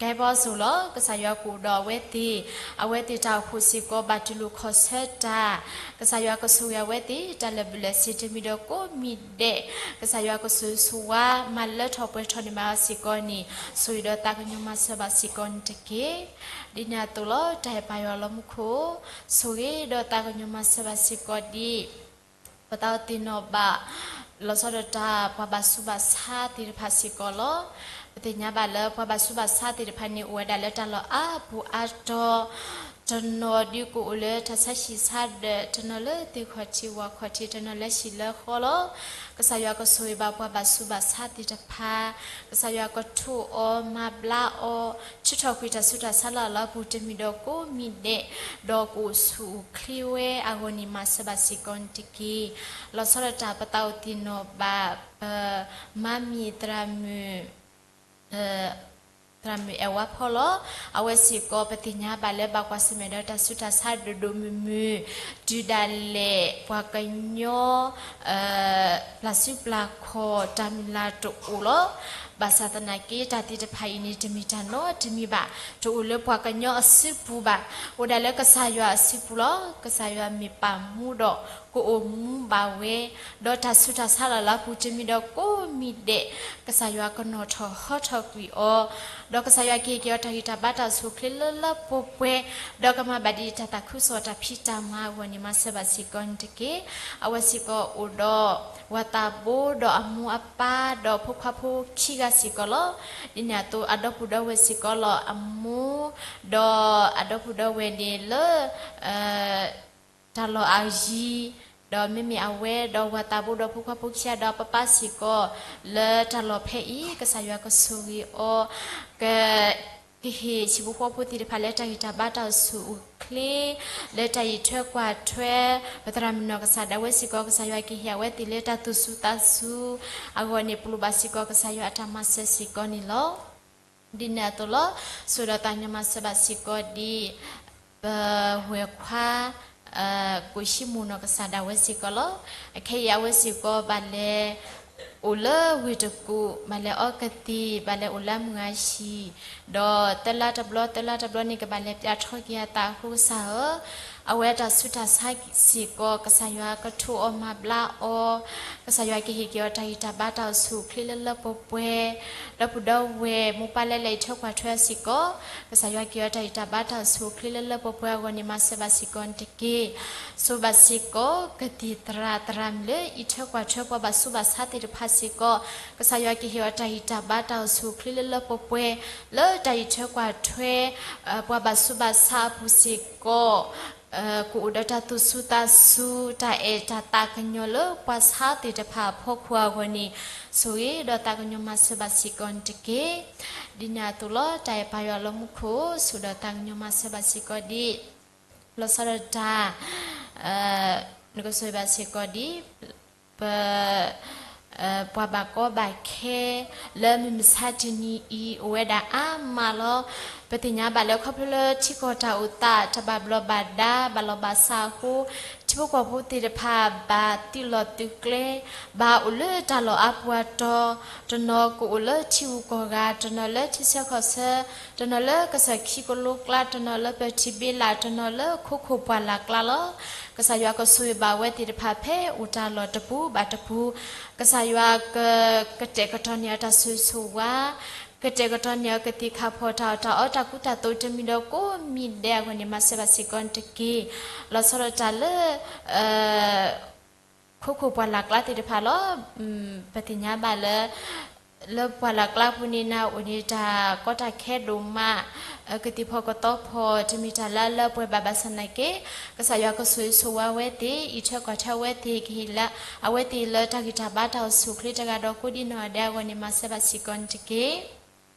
ကဲဘီစိၤလီၤ. ကစၢ်ယွၤကအိၣ်ဒီးအဝဲသ့ၣ်, အဝဲသ့ၣ်တၢ်အိၣ်ဖှိၣ်စ့ၢ်ကီး ဘၣ်တူၢ်လိာ်ခီၣ်ဆၢတၢ်, ကစၢ်ယွၤကဆိၣ်ဂ့ၤအဝဲသ့ၣ် တၢ်လၢာ်ဘူၣ်လၢာ်စ့ၤတမံၤဒီးကိးမံၤဒဲး, ကစၢ်ယွၤကဆိၣ်ဂ့ၤဆိၣ်ဝါ မၤလၢထီၣ်ပှဲၤထီၣ်န့ၢ်ဘၣ်အီၤစ့ၢ်ကီးန့ၣ် ဆိၣ်ဂ့ၤဒီးသးကညီၤမၤစၢၤဘၣ်စ့ၢ်ကီးန့ၣ်တက့ၢ်. ဒ်န့ၣ်အသိးလီၤ တၢ်အဲၣ်ပၢ်ယွၤလၢမူခိၣ်, ဆိၣ်ဂ့ၤဒီးသးကညီၤမၤစၢၤဘၣ်စ့ၢ်ကီးဒ် ပသးအိၣ်သ့ၣ်နီၣ်ဘၣ် လီၤဆီဒၣ်တၢ် ပှၤဘၣ်ဆူးဘၣ်ဆါသ့ၣ်တဖၣ်စ့ၢ်ကီးလီၤ. ပသ့ၣ်ညါဘၣ်လၢပှၤဘၣ်ဆူးဘၣ်ဆါသ့ၣ်တဖၣ်န့ၣ် အိၣ်ဝဲဒၣ်လၢတၢ်လီၢ်အါပူၤအါတီၤ, တနီၤဒုးကအိၣ်လၢတၢ်ဆါဟံၣ်ဆါဒၢး, တနီၤလၢသ့ၣ်ခီၣ်ထံးဝၣ်ခီၣ်ထံး, တနီၤလၢဟံၣ်လၢဃီလီၤ. ကစၢ်ယွၤကဆိၣ်ဂ့ၤဘၣ်ပှၤဘၣ်ဆူးဘၣ်ဆါသ့ၣ်တဖၣ်, ကစၢ်ယွၤကထိၣ်အီၤမၤဘျါအီၤ, ထုးထီၣ်ကွံာ်တၢ်ဆူးတၢ်ဆါလၢအလီၢ်အပူၤတမံၤဒီးကိးမံၤဒဲး, ဒီးကအိၣ်ဆူၣ်အိၣ်ချ့ဝဲအဂီၢ်န့ၣ် မၤစၢၤဘၣ်စ့ၢ်ကီးန့ၣ်တက့ၢ်. လီၤဆီဒၣ်တၢ်ပသးအိၣ်သ့ၣ်နီၣ်ဘၣ် ပမါမံၤသရၣ်မုၣ် သရၣ်မုၣ်အဲၣ်ဝါဖီလီၤ. အဝဲစ့ၢ်ကီး ပသ့ၣ်ညါဘၣ်လၢဘၣ်ကွၢ်ဆၢၣ်မဲာ်ဒီးတၢ်ဆူးတၢ်ဆါဒိၣ်ဒိၣ်မုၢ်မုၢ်, တုၤဒၣ်လဲာ်ပှၤကညီ ပျၢ်စုပျၢ်ခီၣ်တၢ်မုၢ်လၢ်တအိၣ်လီၤ. ဘၣ်ဆၣ်သနာ်က့ တၢ်သ့ၣ်တဖၣ်အံၤန့ၣ် တမ့ၢ်တၢ်နီတမံၤဘၣ်, တအိၣ်လၢပှၤကညီအစုပူၤဘၣ်, အိၣ်ဒၣ်လၢကစၢ်ယွၤအစုပူၤလီၤ. ကစၢ်ယွၤမ့ၢ်ပာ်မူဒီး ကအိၣ်မူဘၣ်ဝဲ, ဒီးတၢ်ဆူးတၢ်ဆါလၢအလီၢ်အပူၤတမံၤဒီးကိးမံၤဒဲး, ကစၢ်ယွၤကနီၣ်ထီၣ်ဟီထီၣ်ကွံာ်အီၤ, ဒီးကစၢ်ယွၤကဟ့ၣ်က့ၤအီၤတၢ်ဂံၢ်တၢ်ဘါတၢ်အိၣ်ဆူၣ်အိၣ်ချ့လၢလၢပှဲၤပှဲၤ, ဒီးကမၤဘၣ်ဒ်တၢ်သးခုကစီၣ်တၢ်ဖံးတၢ်မၤအဂီၢ်န့ၣ် မၤစၢၤဘၣ်စ့ၢ်ကီးန့ၣ်တက့ၢ်. အဝဲစ့ၢ်ကီးအိၣ်ဒီး ဝၤသးဘိဒီးအမိၢ်အပၢ်ဒီးဖိခွါဖိခံဂၤစ့ၢ်ကီးလီၤ. ဒ်န့ၣ်အသိးအဒီပုၢ်ဒီဝဲၢ်စ့ၢ်ကီးလီၤ. အမိၢ် ဒီးအဒီပုၢ်ဒီဝဲၢ်န့ၣ်လၢ တၢ်လီၢ်အယံၤ, ဒီးမ့မ့ၢ်အဝဲဒီးဝၤသးဘိဒီးဖိခွါဖိခံဂၤဒီးအပၢ်ပၢ်စ့ၢ်ကီး လၢတၢ်လီၢ်ဖဲအံၤ ကစၢ်ယွၤကဆိၣ်ဂ့ၤအီၤ, က ကဟ့ၣ်ဟံၣ်ဖိဃီဖိသ့ၣ်တဖၣ်လၢတၢ်ဂံၢ်တၢ်ဘါတၢ်အိၣ်ဆူၣ်အိၣ်ချ့, လၢတၢ်အံးထွဲကွၢ်ထွဲ, ပသရၣ်မုၣ်နီၢ်ကစၢ်ဒၣ်ဝဲစ့ၢ်ကီး ကစၢ်ယွၤကဟ့ၣ်အဝဲသ့ၣ်လၢတၢ်သူၣ်စူၤသးစူၤအဂီၢ်န့ၣ် ပလိၣ်ဘၣ်စ့ၢ်ကီး ကစၢ်ယွၤအတၢ်မၤစၢၤစ့ၢ်ကီးန့ၣ်လီၤ. ဒ်န့ၣ်အသိးလီၤ. ဆိၣ်ဒီးသးကညီၤမၤစၢၤဘၣ်စ့ၢ်ကီးဒ် ပဝဲၢ်ခွါ ကိၣ်ဟံးမူၣ်နီၢ်ကစၢ်ဒၣ်ဝဲစ့ၢ်ကီးလီၤ. အခဲအံၤအဝဲစ့ၢ်ကီးဘၣ်လဲၤအိၣ်လၢဝ့ၢ်တကူၣ်, ဘၣ်လဲၤအီကသံၣ်, ဘၣ်လဲၤအိၣ်လၢအမုၢ်အဟံၣ်, ဒီးသၢလါတဘျီ သၢလါတဘျီန့ၣ် ကဘၣ်လဲၤပၠးထီၣ်က့ၤအသးအဃိကစၢ်ဧၢ, အဝဲတၢ်ဆူးတၢ်ဆါစ့ၢ်ကီး ကစၢ်ယွၤကထိၣ်အီၤမၤဘျါအီၤ, ကစၢ်ယွၤကဟ့ၣ်က့ၤအီၤတၢ်ဂံၢ်တၢ်ဘါတၢ်အိၣ်ဆူၣ်အိၣ်ချ့လၢလၢပှဲၤပှဲၤ, ဒီပုၢ်ဒီဝဲၢ်မိၢ်ပၢ်လၢလဲၤအံးထွဲကွၢ်ထွဲစ့ၢ်ကီး, ကစၢ်ယွၤကဟ့ၣ်အီၤတၢ်ဂံၢ်တၢ်ဘါတၢ်အိၣ်ဆူၣ်အိၣ်ချ့လၢလၢပှဲၤပှဲၤအဂီၢ်န့ၣ် မၤစၢၤဘၣ်စ့ၢ်ကီးန့ၣ်တက့ၢ်. ဆိၣ်ဘၣ်စ့ၢ်ကီး ကသံၣ်သရၣ်သရၣ်မုၣ်လၢအံးထွဲကွၢ်ထွဲပှၤဘၣ်ဆူးဘၣ်ဆါသ့ၣ်တဖၣ်စ့ၢ်ကီး, ကစၢ်ယွၤကဟ့ၣ်အီၤတၢ်ဂံၢ်တၢ်ဘါတၢ်အိၣ်ဆူၣ်အိၣ်ချ့လၢလၢပှဲၤပှဲၤ, လၢတၢ်အံးထွဲကွၢ်ထွဲ ပှၤဘၣ်ဆူးဘၣ်ဆါအပူၤစ့ၢ်ကီး ကအိၣ်ဒီးတၢ်သူၣ်စူၤသးစူၤ တၢ်အဲၣ်တၢ်သးကညီၤလၢပှၤဆါသ့ၣ်တဖၣ်အဖီခိၣ်အဂီၢ်န့ၣ်, ဆိၣ်ဂ့ၤဒီးသးကညီၤမၤစၢၤဘၣ်စ့ၢ်ကီးန့ၣ်တက့ၢ်. ဒ်န့ၣ်အသိးလီၤ. တၢ်အဲၣ်ပၢ်ယွၤလၢမူခိၣ် ဆိၣ်ဒီးသးကညီၤမၤစၢၤဘၣ်စ့ၢ်ကီးဒ် လီၤဆီဒၣ်တၢ် နကဆိၣ်ဂ့ၤဘၣ်စ့ၢ်ကီးဒ် ပ ပှၤဘၣ်ကီဘၣ်ခဲ လၢမုၢ်မဆါတနံၤအံၤ အိၣ်ဝဲဒၣ်အါမးလီၤ. ပသ့ၣ်ညါဘၣ်လၢခီဖျိလၢထံကီၢ်တၢ်အိၣ်သး တဘၣ်ဘျီးဘၣ်ဒါ ဘၣ်လီၤဘၣ်စးအဃိ, ထံဖိကီၢ်ဖိသ့ၣ်တဖၣ် ဘၣ်သုးလီၢ်သုးကျဲ, ဘၣ်အိၣ်လၢတၢ်လီၢ်အါပူၤအတီၤ, တနီၤကအိၣ်လၢထံဂုၤကီၢ်ဂၤ, တနီၤလၢထံဆၢကီၢ်ဆၢ, တနီၤလၢကစၢၢ်ခံကလိကျါ, တနီၤလၢပၢၤထံဘ့လး, တနီၤလၢခိခိၣ်ပှၢ်လၢ်ကျါလီၤ. ကစၢ်ယွၤကဆိၣ်ဂ့ၤဘၣ်ဝဲသ့ၣ်တဖၣ်ဖဲအိၣ်တၢ်လီၢ်တပူၤဘၣ်တပူၤ, ကစၢ်ယွၤက ကတဲာ်ကတီၤန့ၢ်အတၢ်ဆိၣ်ဂ့ၤဆိၣ်ဝါ, ကတဲာ်ကတီၤန့ၢ်အီၤကသံၣ်ခါဖီၣ်တၢ်အီၣ်တၢ်အီတၢ်ကူတၢ်သိးတမံၤဒီးကိးမံၤဒဲးအဂီၢ်န့ၣ် မၤစၢၤဘၣ်စ့ၢ်ကီးန့ၣ်တက့ၢ်. လီၤဆီဒၣ်တၢ်လၢ ခိခိၣ်ပှၢ်လၢ်ကျါသ့ၣ်တဖၣ်လီၤ. ပသ့ၣ်ညါဘၣ်လၢ လၢပှၢ်လၢ်ကျါပူၤန့ၣ် နအိၣ်န့ၣ်တၢ်ကီတၢ်ခဲဒိၣ်မး, ကသံၣ်ဖီၣ်ကသီဖီၣ် တမ့ၢ်တၢ်လၢအလၢပှဲၤဘၣ်ဘၣ်ဆၣ်သနာ်က့ ကစၢ်ယွၤကဆိၣ်ဂ့ၤဆိၣ်ဝါဝဲသ့ၣ် အံးထွဲကွၢ်ထွဲဝဲသ့ၣ် ကဟ့ၣ်လၢ အဝဲသ့ၣ်လၢတၢ်ဂံၢ်တၢ်ဘါတၢ်အိၣ်ဆူၣ်အိၣ်ချ့တဂၤဒီးကိးဒ်နီၢ်ဂၤဒဲးအဂီၢ်န့ၣ် မၤစၢၤဘၣ်စ့ၢ်ကီးန့ၣ်တက့ၢ်.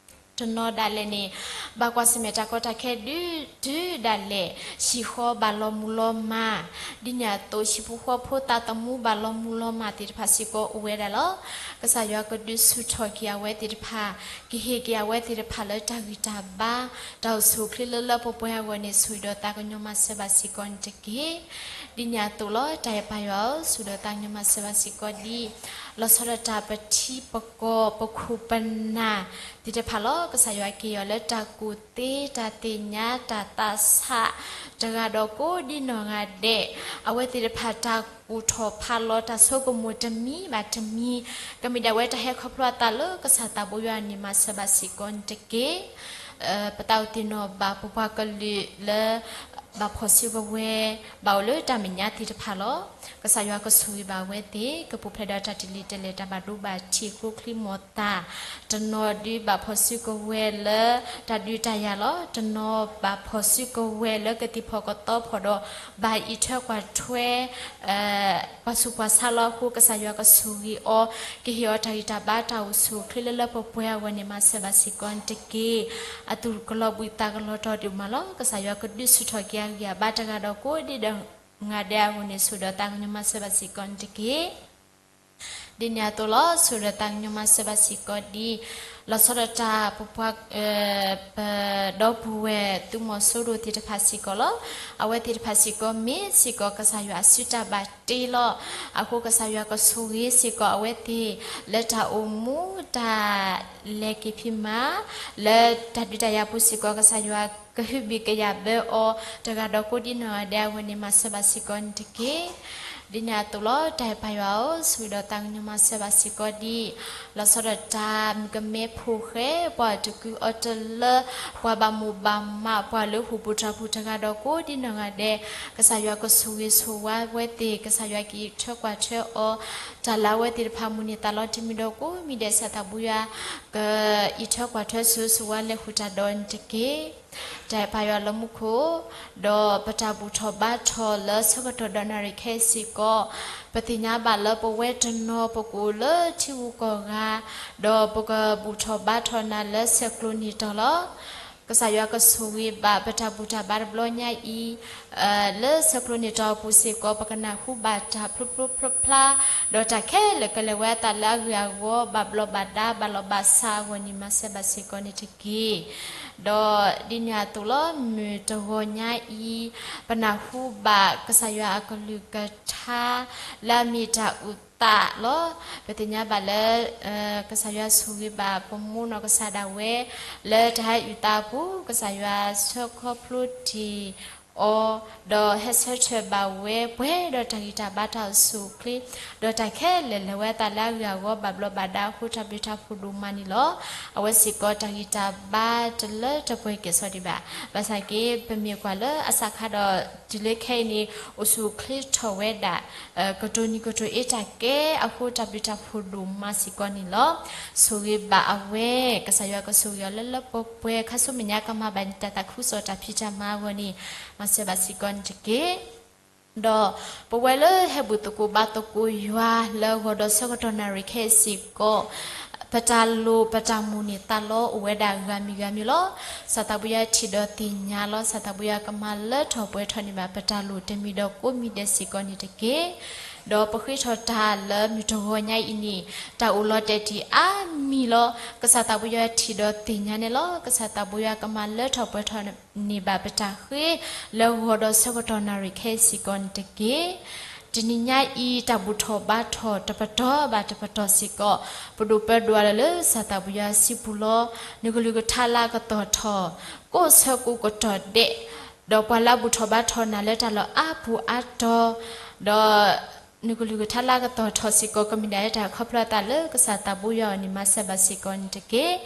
တနီၤဒၣ်လဲာ်န့ၣ် ဘၣ်ကွၢ်ဆၢၣ်မဲာ်တၢ်ကီတၢ်ခဲဒုးတုၤဒၣ်လဲာ် ဟံၣ်ဃီဘၣ်လီၤမုၢ်လီၤမၢ်, ဒ်န့ၣ်အသိး ဟံၣ်ဖိဃီဖိသးသမူဘၣ်လီၤမုၢ်လီၤမၢ်သ့ၣ်တဖၣ်စ့ၢ်ကီးအိၣ်ဝဲဒၣ်လီၤ. ကစၢ်ယွၤကဒုးဆူၣ်ထီၣ်က့ၤအဝဲသ့ၣ်တဖၣ်, ကဟ့ၣ်က့ၤအဝဲသ့ၣ်တဖၣ်လၢတၢ်ဂံၢ်တၢ်ဘါ, တၢ်အိၣ်ဆူၣ်အိၣ်ချ့လၢလၢပှဲၤပှဲၤအဂီၢ်န့ၣ် ဆိၣ်ဂ့ၤဒီးသးကညီၤမၤစၢၤဘၣ်စ့ၢ်ကီးန့ၣ်တက့ၢ်. ဒ်န့ၣ်အသိးလီၤ တၢ်အဲၣ်ပၢ်ယွၤဧၢ, ဆိၣ်ဂ့ၤဒီးသးကညီၤမၤစၢၤဘၣ်စ့ၢ်ကီးဒ် လီၤဆီဒၣ်တၢ်ပထံပကီၢ် ပခိၣ်ပနၢ်သ့ၣ်တဖၣ်လီၤ. ကစၢ်ယွၤက့ၤအီၤလၢတၢ်ကူၣ်သ့ တၢ်သ့ၣ်ညါ တၢ်သးဆး တဂၤဒီးကိးဒ်နီၢ်ဂၤဒဲး, အဝဲသ့ၣ်တဖၣ်တၢ်ကူၣ်ထီၣ်ဖးလီၤတၢ်ဆိကမိၣ်တမံၤဘၣ်တမံၤ, ကမ့ၢ်ဒၣ်ဝဲတၢ်ဟဲခီဖျိအသးလၢကစၢ်သးဘိယွၤန့ၣ် မၤစၢၤဘၣ်စ့ၢ်ကီးန့ၣ်တက့ၢ်. ပသးအိၣ်သ့ၣ်နီၣ်ဘၣ်ပပှၤကလုာ်လၢ ဘၣ်ဖီၣ်စုကဝဲၤ ဘၣ်အိၣ်လၢတၢ်မဲာ်ညါသ့ၣ်တဖၣ်လီၤ. ကစၢ်ယွၤကဆိၣ်ဂ့ၤဘၣ်ဝဲသ့ၣ် ကပူၤဖျဲးဒီးတၢ်တလံၤတလဲၢ် တၢ်ဘၣ်ဒိဘၣ်ထံး ကျိချံမျိာ်သၣ်, တနီၤဒုးဘၣ်ဖီၣ်စုကဝဲၤလၢတၢ်ဒုးတၢ်ယၤလီၤ. တနီၤဘၣ်ဖီၣ်စုကဝဲၤလၢကသံၣ်ဖီၣ်ကသီဖီၣ်ဒီး ဘၣ်အံးထွဲကွၢ်ထွဲ ပှၤဆူးပှၤဆါလီၤအဃိ ကစၢ်ယွၤကဆိၣ်ဂ့ၤအီၤ, ကဟ့ၣ်အီၤတၢ်ဂံၢ်တၢ်ဘါတၢ်အိၣ်ဆူၣ်အိၣ်ချ့လၢလၢပှဲၤပှဲၤအဂီၢ်န့ၣ် မၤစၢၤဘၣ်စ့ၢ်ကီးန့ၣ်တက့ၢ်. အသူၣ်ကလီၤဘှံးသးကလီၤတီၤဒိၣ်မးလီၤ. ကစၢ်ယွၤကဒုးဆူၣ်ထီၣ်က့ၤအဂံၢ်အဘါတဂၤဒီးကိးဒ်နီၢ်ဂၤဒဲးအဂီၢ်န့ၣ် ဆိၣ်ဒီးသးကညီၤမၤစၢၤဘၣ်စ့ၢ်ကီးန့ၣ်တက့ၢ်. ဒ်န့ၣ်အသိးလီၤ ဆိၣ်ဒီးသးကညီၤမၤစၢၤဘၣ်စ့ၢ်ကီးဒ် လီၤဆီဒၣ်တၢ် ပပှၤ ပဒီပုၢ်ဝဲၢ်သုးမီၤစိရိၤသ့ၣ်တဖၣ်စ့ၢ်ကီးလီၤ. အဝဲသ့ၣ်တဖၣ်စ့ၢ်ကီး မ့ၢ်စ့ၢ်ကီးကစၢ်ယွၤအစုတၢ်ဘၣ်တ့လီၤ. အဃိကစၢ်ယွၤကဆိၣ်ဂ့ၤစ့ၢ်ကီးအဝဲသ့ၣ် လၢတၢ်အိၣ်မူတၢ်လဲၤက့ၤဖံးမၤ လၢတၢ်ဒုးတၢ်ယၤပူၤစ့ၢ်ကီး ကစၢ်ယွၤကဟုဘံၣ်ကယာ်ဘၢအီၤ တဂၤဒီးကိးဒ်နီၢ်ဂၤဒဲးအဂီၢ်န့ၣ် မၤစၢၤဘၣ်စ့ၢ်ကီးန့ၣ်တက့ၢ်. ဒ်န့ၣ်အသိးလီၤ တၢ်အဲၣ်ပၢ်ယွၤဧၢ, ဆိၣ်ဂ့ၤဒီးသးကညီၤမၤစၢၤဘၣ်စ့ၢ်ကီးဒ် လီၤဆီဒၣ်တၢ်မုၣ်ကမဲဖိဃဲ ပှၤတကုၤအီၤတလၢ ပှၤဘၣ်မိၣ်ဘၣ်မး ပှၤလၢဟူးပူၤတီၢ်ပူၤတဂၤဒီးကိးဒ်နီၢ်ဂၤဒဲး ကစၢ်ယွၤကဆိၣ်ဂ့ၤဆိၣ်ဝါဝဲသ့ၣ် ကစၢ်ယွၤကအံးထွဲကွၢ်ထွဲအီၤ တၢ်လၢအဝဲသ့ၣ်တဖၣ်မုၢ်န့ၢ်သးလီၤတမံၤဒီးကိးမံၤဒဲး ကစၢ်သးဘိယွၤ ကအံးထွဲကွၢ်ထွဲဆိၣ်ဂ့ၤဆိၣ်ဝါလဲၤဃုာ်တၢ်ဒီးန့ၣ်တက့ၢ်. တၢ်အဲၣ်ပၢ်ယွၤလၢမူခိၣ် ဒီးပတၢ်ဘူၣ်ထီၣ်ဘါထီၣ်လၢဆၢကတီၢ်ဒီးနၣ်ရံၣ်ခဲအံၤစ့ၢ်ကီး ပသ့ၣ်ညါဘၣ်လၢပဝဲတနီၤပကအိၣ်လၢထံဂုၤကီၢ်ဂၤ ဒီးပကဘူၣ်ထီၣ်ဘါထီၣ်နၤလၢဆဲးကျိးနံၣ်တီၤလီၤ. ကစၢ်ယွၤကဆိၣ်ဂ့ၤဘၣ်ပတၢ်ဘူၣ်တၢ်ဘါတဘျီညါအံၤ လၢဆဲးကျိးနံၣ်တီၤအပူၤစ့ၢ်ကီး ပကနၢ်ဟူဘၣ်တၢ်ဖျိဖျိဖျါဖျါ ဒီးတၢ်ခဲလၢာ်ကလဲၤဝဲအသးလၢအဂ့ၢ်အဂီၢ် ဘၣ်ဘျီးဘၣ်ဒါ ဘၣ်လီၤဘၣ်စးအဂီၢ်န့ၣ် မၤစၢၤဘၣ်စ့ၢ်ကီးန့ၣ်တက့ၢ်. ဒီးဒ်န့ၣ်အသိးလီၤ မုၢ်တဂီၤညါအံၤ ပနၢ်ဟူဘၣ်ကစၢ်ယွၤအကလုၢ်ကထါ လၢအမ့ၢ်တၢ်အုၣ်သးလီၤ. ပသ့ၣ်ညါဘၣ်လၢ ကစၢ်ယွၤဆိၣ်ဂ့ၤဘၣ်ပမိၢ်နီၢ်ကစၢ်ဒၣ်ဝဲ လၢတၢ်ဟဲအုၣ်သးအပူၤ ကစၢ်ယွၤဆှၢခီဖျိတ့ၢ်အီၤ ဒီးဟဲဆၢထၢၣ်ဘၣ်ဝဲ ပှဲၤဒီးတၢ်ဂံၢ်တၢ်ဘါတၢ်အိၣ်ဆူၣ်အိၣ်ချ့ ဒီးတၢ်ခဲလၢာ်လဲၤဝဲအသးလၢအဂ့ၢ်အဂီၢ် ဘၣ်ဘျီးဘၣ်ဒါအဃိ တၢ်ဘျုးတၢ်ဖှိၣ်ဒိၣ်မးန့ၣ်လီၤ. အဝဲစ့ၢ်ကီးတၢ်ဂံၢ်တၢ်ဘါတလၢတပှဲၤကဲၣ်ဆိးဒံးဘၣ်. ဘၣ်ဆၣ်က့ ပမ့ၢ်ကွၢ်လၢအစးခါဒီး တုၤလၢခဲအံၤန့ၣ် အိၣ်ဆူၣ်အိၣ်ချ့ထီၣ်ဝဲဒၣ် ကတိၤနံၤကတိၤအ့တၢ်ကဲအဃိ တၢ်ဘျုးတၢ်ဖှိၣ်ဒိၣ်မးစ့ၢ်ကီးန့ၣ်လီၤ. ဆိၣ်ဂ့ၤဘၣ်အဝဲ ကစၢ်ယွၤကဆိၣ်ဂ့ၤအီၤလၢလၢပှဲၤပှဲၤ ခါဆူမဲာ်ညါကမၤဘၣ်န့ၣ် တၢ်သးခုကစီၣ်တၢ်ဖံးတၢ်မၤအဂီၢ်န့ၣ် မၤစၢၤဘၣ်စ့ၢ်ကီးန့ၣ်တက့ၢ်. ဒီးပဝဲလၢဟဲဘူၣ်သကိးဘါသကိးယွၤလၢဂီၤဒီးဆၢကတီၢ်နၣ်ရံၣ်ခဲအံၤစ့ၢ်ကီး ပတၢ်လိၣ်ပတၢ်မုၢ်န့ၢ်သးလီၤအိၣ်ဝဲဒၣ်ဂၤမံၤဂၤမံၤလီၤ. ကစၢ်သးဘိယွၤထံၣ်ဒီးသ့ၣ်ညါလီၤ. ကစၢ်သးဘိယွၤကမၤလၢထီၣ်ပှဲၤထီၣ်န့ၢ်ဘၣ်ပတၢ်လိၣ်တမံၤဒီးကိးမံၤဒဲးစ့ၢ်ကီးန့ၣ်တက့ၢ်. ဒီးပဃ့ထီၣ်တၢ်လၢမုၢ်တဂီၤညါအံၤန့ၣ် တၢ်အိၣ်လီၤတဲာ်တံၢ်အါမံၤလီၤ. ကစၢ်သးဘိယွၤထံၣ်ဒီးသ့ၣ်ညါန့ၣ်လီၤ. ကစၢ်သးဘိယွၤကမၤလၢထီၣ်ပှဲၤထီၣ်န့ၢ်ဘၣ်ပတၢ်ဃ့ လၢဂီၤဒီးဆၢကတီၢ်နၣ်ရံၣ်ခဲအံၤစ့ၢ်ကီးန့ၣ်တက့ၢ်. တနံၤညါအံၤ တၢ်ဘူၣ်ထီၣ်ဘါထီၣ်တပတီၢ်ဘၣ်တပတီၢ်စ့ၢ်ကီး ပဒိၣ်ပၢဒိၣ်အလၢာ်လၢကစၢ်သးဘိယွၤစုပူၤလီၤ. နကလုၢ်ကထါလၢအကတီၢ်ထီၣ် ကိးဆၢကိးကတီၢ်ဒဲး ဒီးပှၤလၢအဘူၣ်ထီၣ်ဘါထီၣ်နၤလၢတၢ်လီၢ်အါပူၤအါတီၤ ဒီး နကလုၢ်ကထါလၢအကတီၢ်ထီၣ်စ့ၢ်ကီး ကမ့ၢ်ဒၣ်လၢတၢ်ခီဖျိအသးလၢကစၢ်သးဘိယွၤအီၤန့ၣ် မၤစၢၤဘၣ်စ့ၢ်ကီးန့ၣ်တက့ၢ်.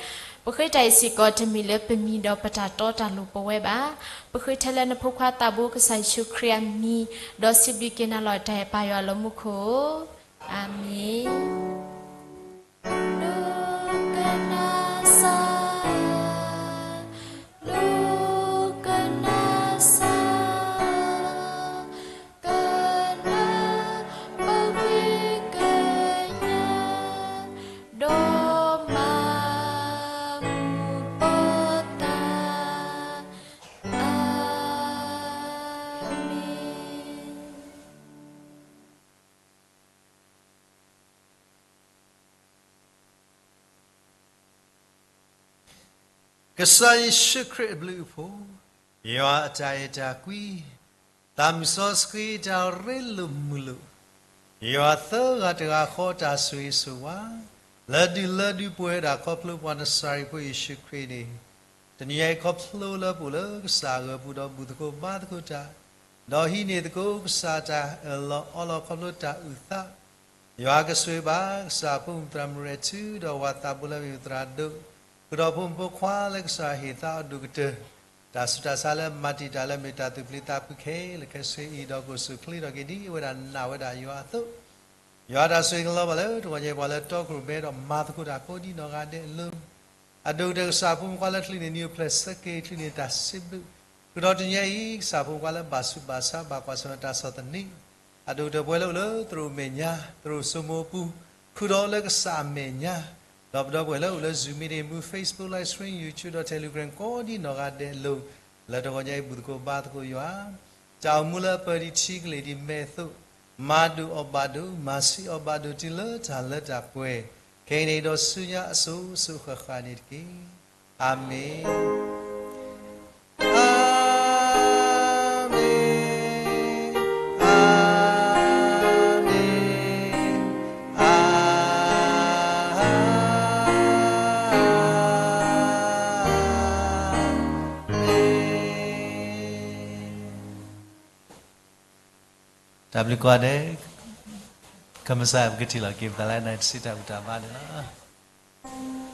ပဃ့တၢ်အံၤစ့ၢ်ကီးတမ့ၢ်လၢပမံၤဒီးပတၢ်တီတၢ်လိၤပဝဲဘၣ်. ပဃ့ထဲလၢနဖိခွါသးဘိကစၢ်ယ့ၣ်ၡူးခရံာ်အမံၤ, ဒီးစံးဘျုးက့ၤနၤလီၤတၢ်အဲၣ်ပၢ်ယွၤလၢမူခိၣ်ဧၢ, အၤမ့ၣ်. နကနၣ်စၢ်, နကနၣ်စၢ်, ကနၣ်ပဂ့ၢ်ကညး, ဒီးမၤမူပသး, အၤမ့ၣ်. ကစၢ်ယ့ၣ်ၡူးခရံာ်အဘျုးအဖှိၣ်, ယွၤအတၢ်အဲၣ်တၢ်ကွံ, သးမုၢ်စီဆှံတၢ်ရ့လိာ်မုာ်လိာ်, ယွၤသၢဂၤတဂၤဃီတၢ်ဆိၣ်ဂ့ၤဆိၣ်ဝါ, လၢဒုးလၢဒုးပှဲၤဒၣ်ခီဖျိပှၤနစၤရ့းဖိယ့ၣ်ၡူးခရံာ်န့ၣ်, တနံၤအံၤခီဖျိလၢပအိၣ်လၢကစၢ်အဂီၢ်ပူၤဒီးဘူၣ်သကိးဘါသကိးတၢ်, ဒီးဟံးန့ၢ်သကိးကစၢ်တၢ်အၢၣ်လီၤအီလီၤခီဖျိတၢ်အုၣ်သး ယွၤကဆိၣ်ဂ့ၤဘၣ် ကစၢ်အဖိမုၣ်သရၣ်မုၣ်ရဲၣ်ထူ ဒီးပှၤသးဘိလၢမ့ၢ်သရၣ်ဒိၣ်, ဃုာ်ဒီးဖိမုၣ်ဖိခွါလၢကစၢ်ဟ့ၣ်သးအဒိၣ်ကတၢၢ်, တၢ်ဆူးတၢ်ဆါလၢမၤတံာ်တာ်လၢမ့ၢ်တၢ်သူၣ်ပျံၤသးဖုခဲလၢာ်ခဲဆ့အံၤ ဒီးကအိၣ်ဆူၣ်ချ့ထီၣ်က့ၤဒ်အဝဲဒၣ်နာ်ဝဲဒၣ်ယွၤအသိး, ယွၤတၢ်ဆိၣ်ဂ့ၤကလီၤဘၣ်လၢတဂီၤညါအံၤ ပှၤလၢတီခိၣ်ရိၣ်မဲဒီးမၤသကိးတၢ်ကိးဒ်နီၢ်ဂၤဒဲးအလိၤ အဒိၣ်ကတၢၢ်ကစၢ်ဖိမုၣ်ဖိခွါလၢချုးန့ၢ်နံၣ်အိၣ်ဖျဲၣ်ဆၢက့ၤ ချုးန့ၢ်တၢ်စံးဘျုး, ဃုာ်ဒီးတနံၤအံၤ ကစၢ်ဖိမုၣ်ဖိခွါလၢဘၣ်ဆူးဘၣ်ဆါ ဘၣ်ကွၢ်ဆၢၣ်မဲာ်တၢ်ဆီၣ်သနံး, အဒိၣ်ကတၢၢ်ပဝဲလၢအိၣ်လၢသရိာ်မဲာ်ညါ သရိာ်စိမိၤအပူၤ, ဃုာ်ဒီးလၢကစၢ်အမဲာ်ညါ, ဒီးပဒီပုၢ်ဝဲၢ်လၢအိၣ်လၢ Zoom meeting မူ Facebook live stream YouTube ဒီး Telegram ကိးဒ်နီၢ်ဂၤဒဲးအလိၤ, လၢတဂီၤညါအံၤ ဘူၣ်သကိးဘါသကိးယွၤ တၢ်အိၣ်မူလၢအပၢၢ်ဒံးထံကလ့ၢ်ဒံးမဲာ်အသိး, မၤဒိၣ်အီၣ်ဘၣ်ဒိၣ်, မၤဆံးအီၣ်ဘၣ်ဒိၣ်တုၤလၢတၢ်လၢတၢ်ပှဲၤ, ခဲအံၤန့ၣ်ဒီးဆူညါအစိၤစိၤဃၣ်ဃၣ်န့ၣ်တက့ၢ်. အၤမ့ၣ်, အၤမ့ၣ်, အၤမ့ၣ်. တၢ်ဘျုးကိးဂၤဒဲး, ကမၤစၢ်ပကထံၣ်လိာ်က့ၤပသးလၢနတဆံတၢ်ဘူၣ်တၢ်ဘါန့ၣ်လီၤ.